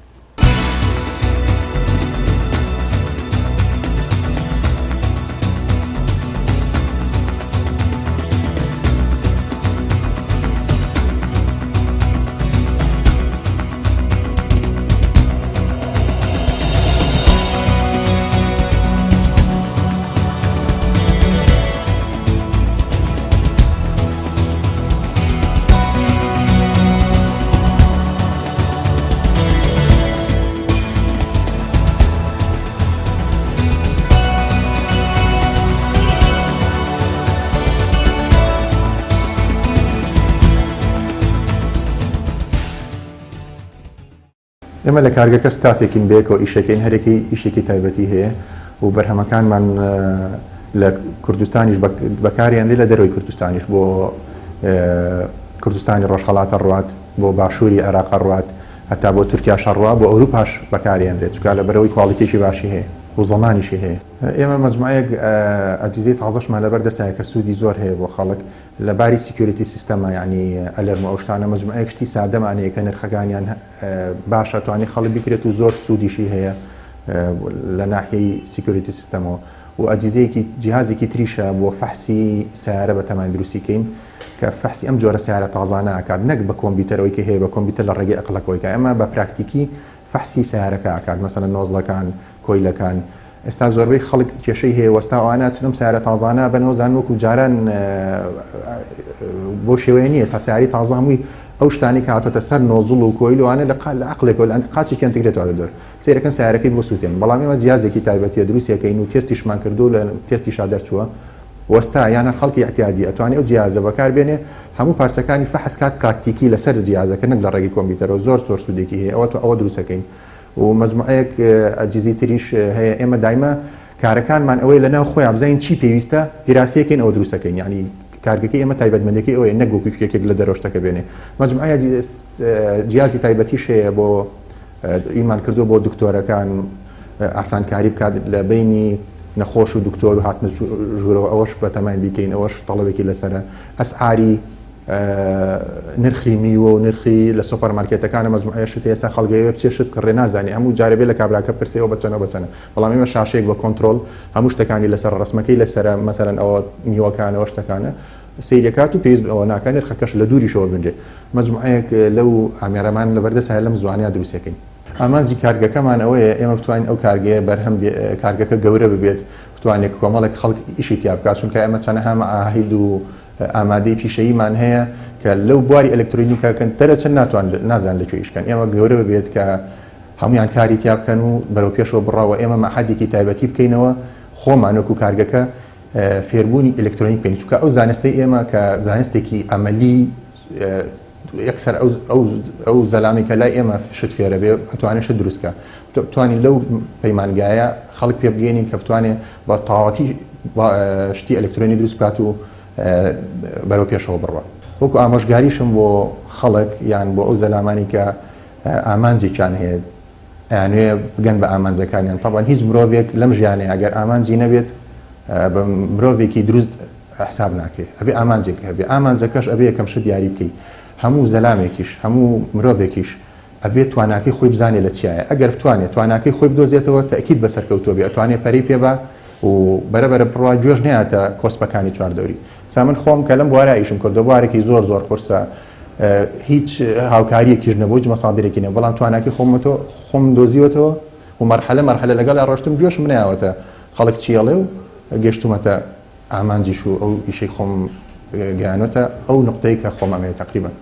[SPEAKER 2] ئێمە لە کارگەکە ستافێکین بەیەکەوە ئیشەکەین، هەرێکەی ئیشێکی تایبەتی هەیە و بەرهەمەکانمان لە کوردستانیش بەکاریان لە دەرەوەی کوردستانیش بۆ کوردستانی ڕۆژهەڵات ئەڕوات، بۆ باشووری عێراق ئەڕوات، هەتا بۆ تورکیاش ئەڕوا، بۆ ئەوروپاش بەکاریان رێت، چونکە لەبەرئەوەی کواڵیتیەکی باشی هەیە و زەمانیشی هەیە. ئێمە مەجموعەیەک ئەجیزەی تازەشمان لەبەر دەستایە کە سوودی زۆر هەیە بۆ خەڵک لە باری security system ە یانی alarm و ئەو شتانە، مەجموعەیەک شتی سادەمان هەیە کە نرخەکانیان باشە توانی خەڵک بکرێت و زۆر سوودیشی هەیە لە ناحیەی security system ەوە و ئەجیزەیەکی جیهازێکی تریشە بۆ فەحسی سیارە بە تەمای دروستی کەین کە فەحسی ئەم جۆرە سیارە تازانە ئەکات نەک بە کۆمپیوتەرەوەی کە هەیە بە کۆمپیوتەر لە ڕێگەی ئەقڵەکەوەی کە ئەمە بە پراکتیکی فەحسی سەیارەکە ئەکات مەسەلەن nozzle ەکان coil ەکان ئێستا زۆربەی خەڵک کێشەی هەیە وەستا ئەوانە ئەچن ئەم سەیارە تازانە بەنەوە زان وەکو جاران بۆ شێوەیە نییە ئێستا سەیاری تازە هەمووی ئەو شتانی کە هاتۆتە سەر nozzle و coil وانە لە قا لە عەقڵێکەوە لە قاچێکیان تگرێتەوە لە دۆر سەیرەکەن سەیارەکەی بۆ سووتێن بەڵام ئێمە جیازێکی تایبەتیە دروستیەکەین و تێستیشمان کردو لە تێستیشا دەرچووە وەستا یان هەر خەڵکی ئیعتیادی ئەتوانێ ئەو جیازە بەکار بێنێ هەموو پارچەکانی فەحس کات پراکتیکی لەسەر جیازەکە نەک لە ڕێگەی کۆمپیوتەرەوە زۆر زۆر سوودێکی هەیە ئەوە ئەوە دروستەکەین و مەجموعەیەک ئەجیزەی تریش هەیە ئێمە دایمە کارەکانمان ئەوەیە لە ناو خۆیان بزانین چی پێویستە دیراسەیەکەین ئەوە دروستەکەین یعنی کارگەکەی ئێمە تایبەتمەندەکەی ئەوەیە نەک وەکو یەکێک لە دەرەوە شتەکە بێنێ مەجموعەیە جیازی تایبەتیش هەیە بۆ ئیمان کردووە بۆ دکتۆرەکان ئاسانکاری بکات لە بینی نەخۆش و دکتۆر و هاتنە ژوورەوە ئەوەش بەتەماین بیکەین ئەوەش تەڵەبێکی لەسەرە ئەسعاری نرخی میوە و نرخی لە سۆپەر مارکێتەکانە مەجموعەیە شت ئێستا خەڵک ئەیەوێ بچێ شت بکڕێ نازانێ هەموو جارێ بێ لە کابراکە بپرسێ ئەوە بەچەنە بەچەنە بەڵام ئێمە شاشەیەک بە کۆنترۆڵ هەموو شتەکانی لەسەر ڕەسمەکەی لەسەرە مەسەلەن ئەوە میوەکانەوە شتەکانە سەیرەکات و پێویست ئەوە ناکات نرخەکەش لە دووریشەوە بنرێ مەجموعەیەک لەو ئامێرەمان لەبەردەست هەیە لەم زوانەیە دروستەکەین. ئامانجی کارگەکەمان ئەوەیە ئێمە بتوانین ئەو کارگەیە بەرهەم کارگەکە گەورە ببێت بتوانێت کۆمەڵێک خەڵک ئیشی تیا بکات چونکە ئێمە چەنەها مەعاهید و ئامادەی پیشەییمان هەیە کە لەو بواری ئەلکترۆنیکا کەن دەرەچن ناتوان نازان لە کوێ ئیش کەن ئێمە گەورە ببێت کە هەمویان کاری تیا بکەن و بەرەو پێشەوە بڕاوە ئێمە مەعهەدێکی تایبەتی بکەینەوە خۆمان وەکو کارگەکە فێربوونی ئەلکترۆنیک بکەین چونکە ئەو زانستەی ئێمە کە زانستێکی ئەمەلی یەکسەر ئەو زەلامی کە لای ئێمە شت فێرە بێ ئەتوانێت شت دروست کە بتوانین لەو پەیمانگایە خەڵک پێ بگەێنین کە بتوانێت بە تەواوەتی شتی ئەلکترۆنی دروست بکات و بەرەو پێشەوە بڕوە. وەکو ئامۆژگاریشم بۆ خەڵک یان بۆ ئەو زەلامانی کە ئامانجێکیان هەیە ئەیانوێ بگەن بە ئامانجەکانیان تەبعەن هیچ مرۆڤێک لەم ژیانەیە ئەگەر ئامانجی نەبێت بە مرۆڤێکی دروست حساب ناکرێ ئەبێ ئامانجێک هەبێ ئامانجەکەش ئەبێ یەکەم شت دیاری بکەی هەموو زەلامێکیش هەموو مرۆڤێکیش ئەبێ تواناکەی خۆی بزانێ لە چیایە ئەگەر بتوانێ تواناکەی خۆی بدۆزێتەوە تەئکید بەسەرکەوتووە بێ ئەتوانێ پەرەی پێ با و بەرە بەرە بڕوا گوێش نەیاتە کۆسپەکانی چواردەوری سا من خۆم کە لەم بوارە ئیشم کردووە بوارێکی زۆر زۆر قورسە هیچ هاوکاریەکیش نەبوو هیچ مەسادرێکی نەبوو بەڵام تواناکەی خۆمەوە خۆم دۆزیوەتەوە و مەرحەلە مەرحەلە لەگەڵیا ڕۆشتم گوێشم نەیاوەتە خەڵک چی ئەڵێ و گەشتومەتە ئامانجیش و ئەو ئیشەی خۆم گەیانۆتە ئەو نوقتەی کە خۆم ئەمەوێ تەقریبەن.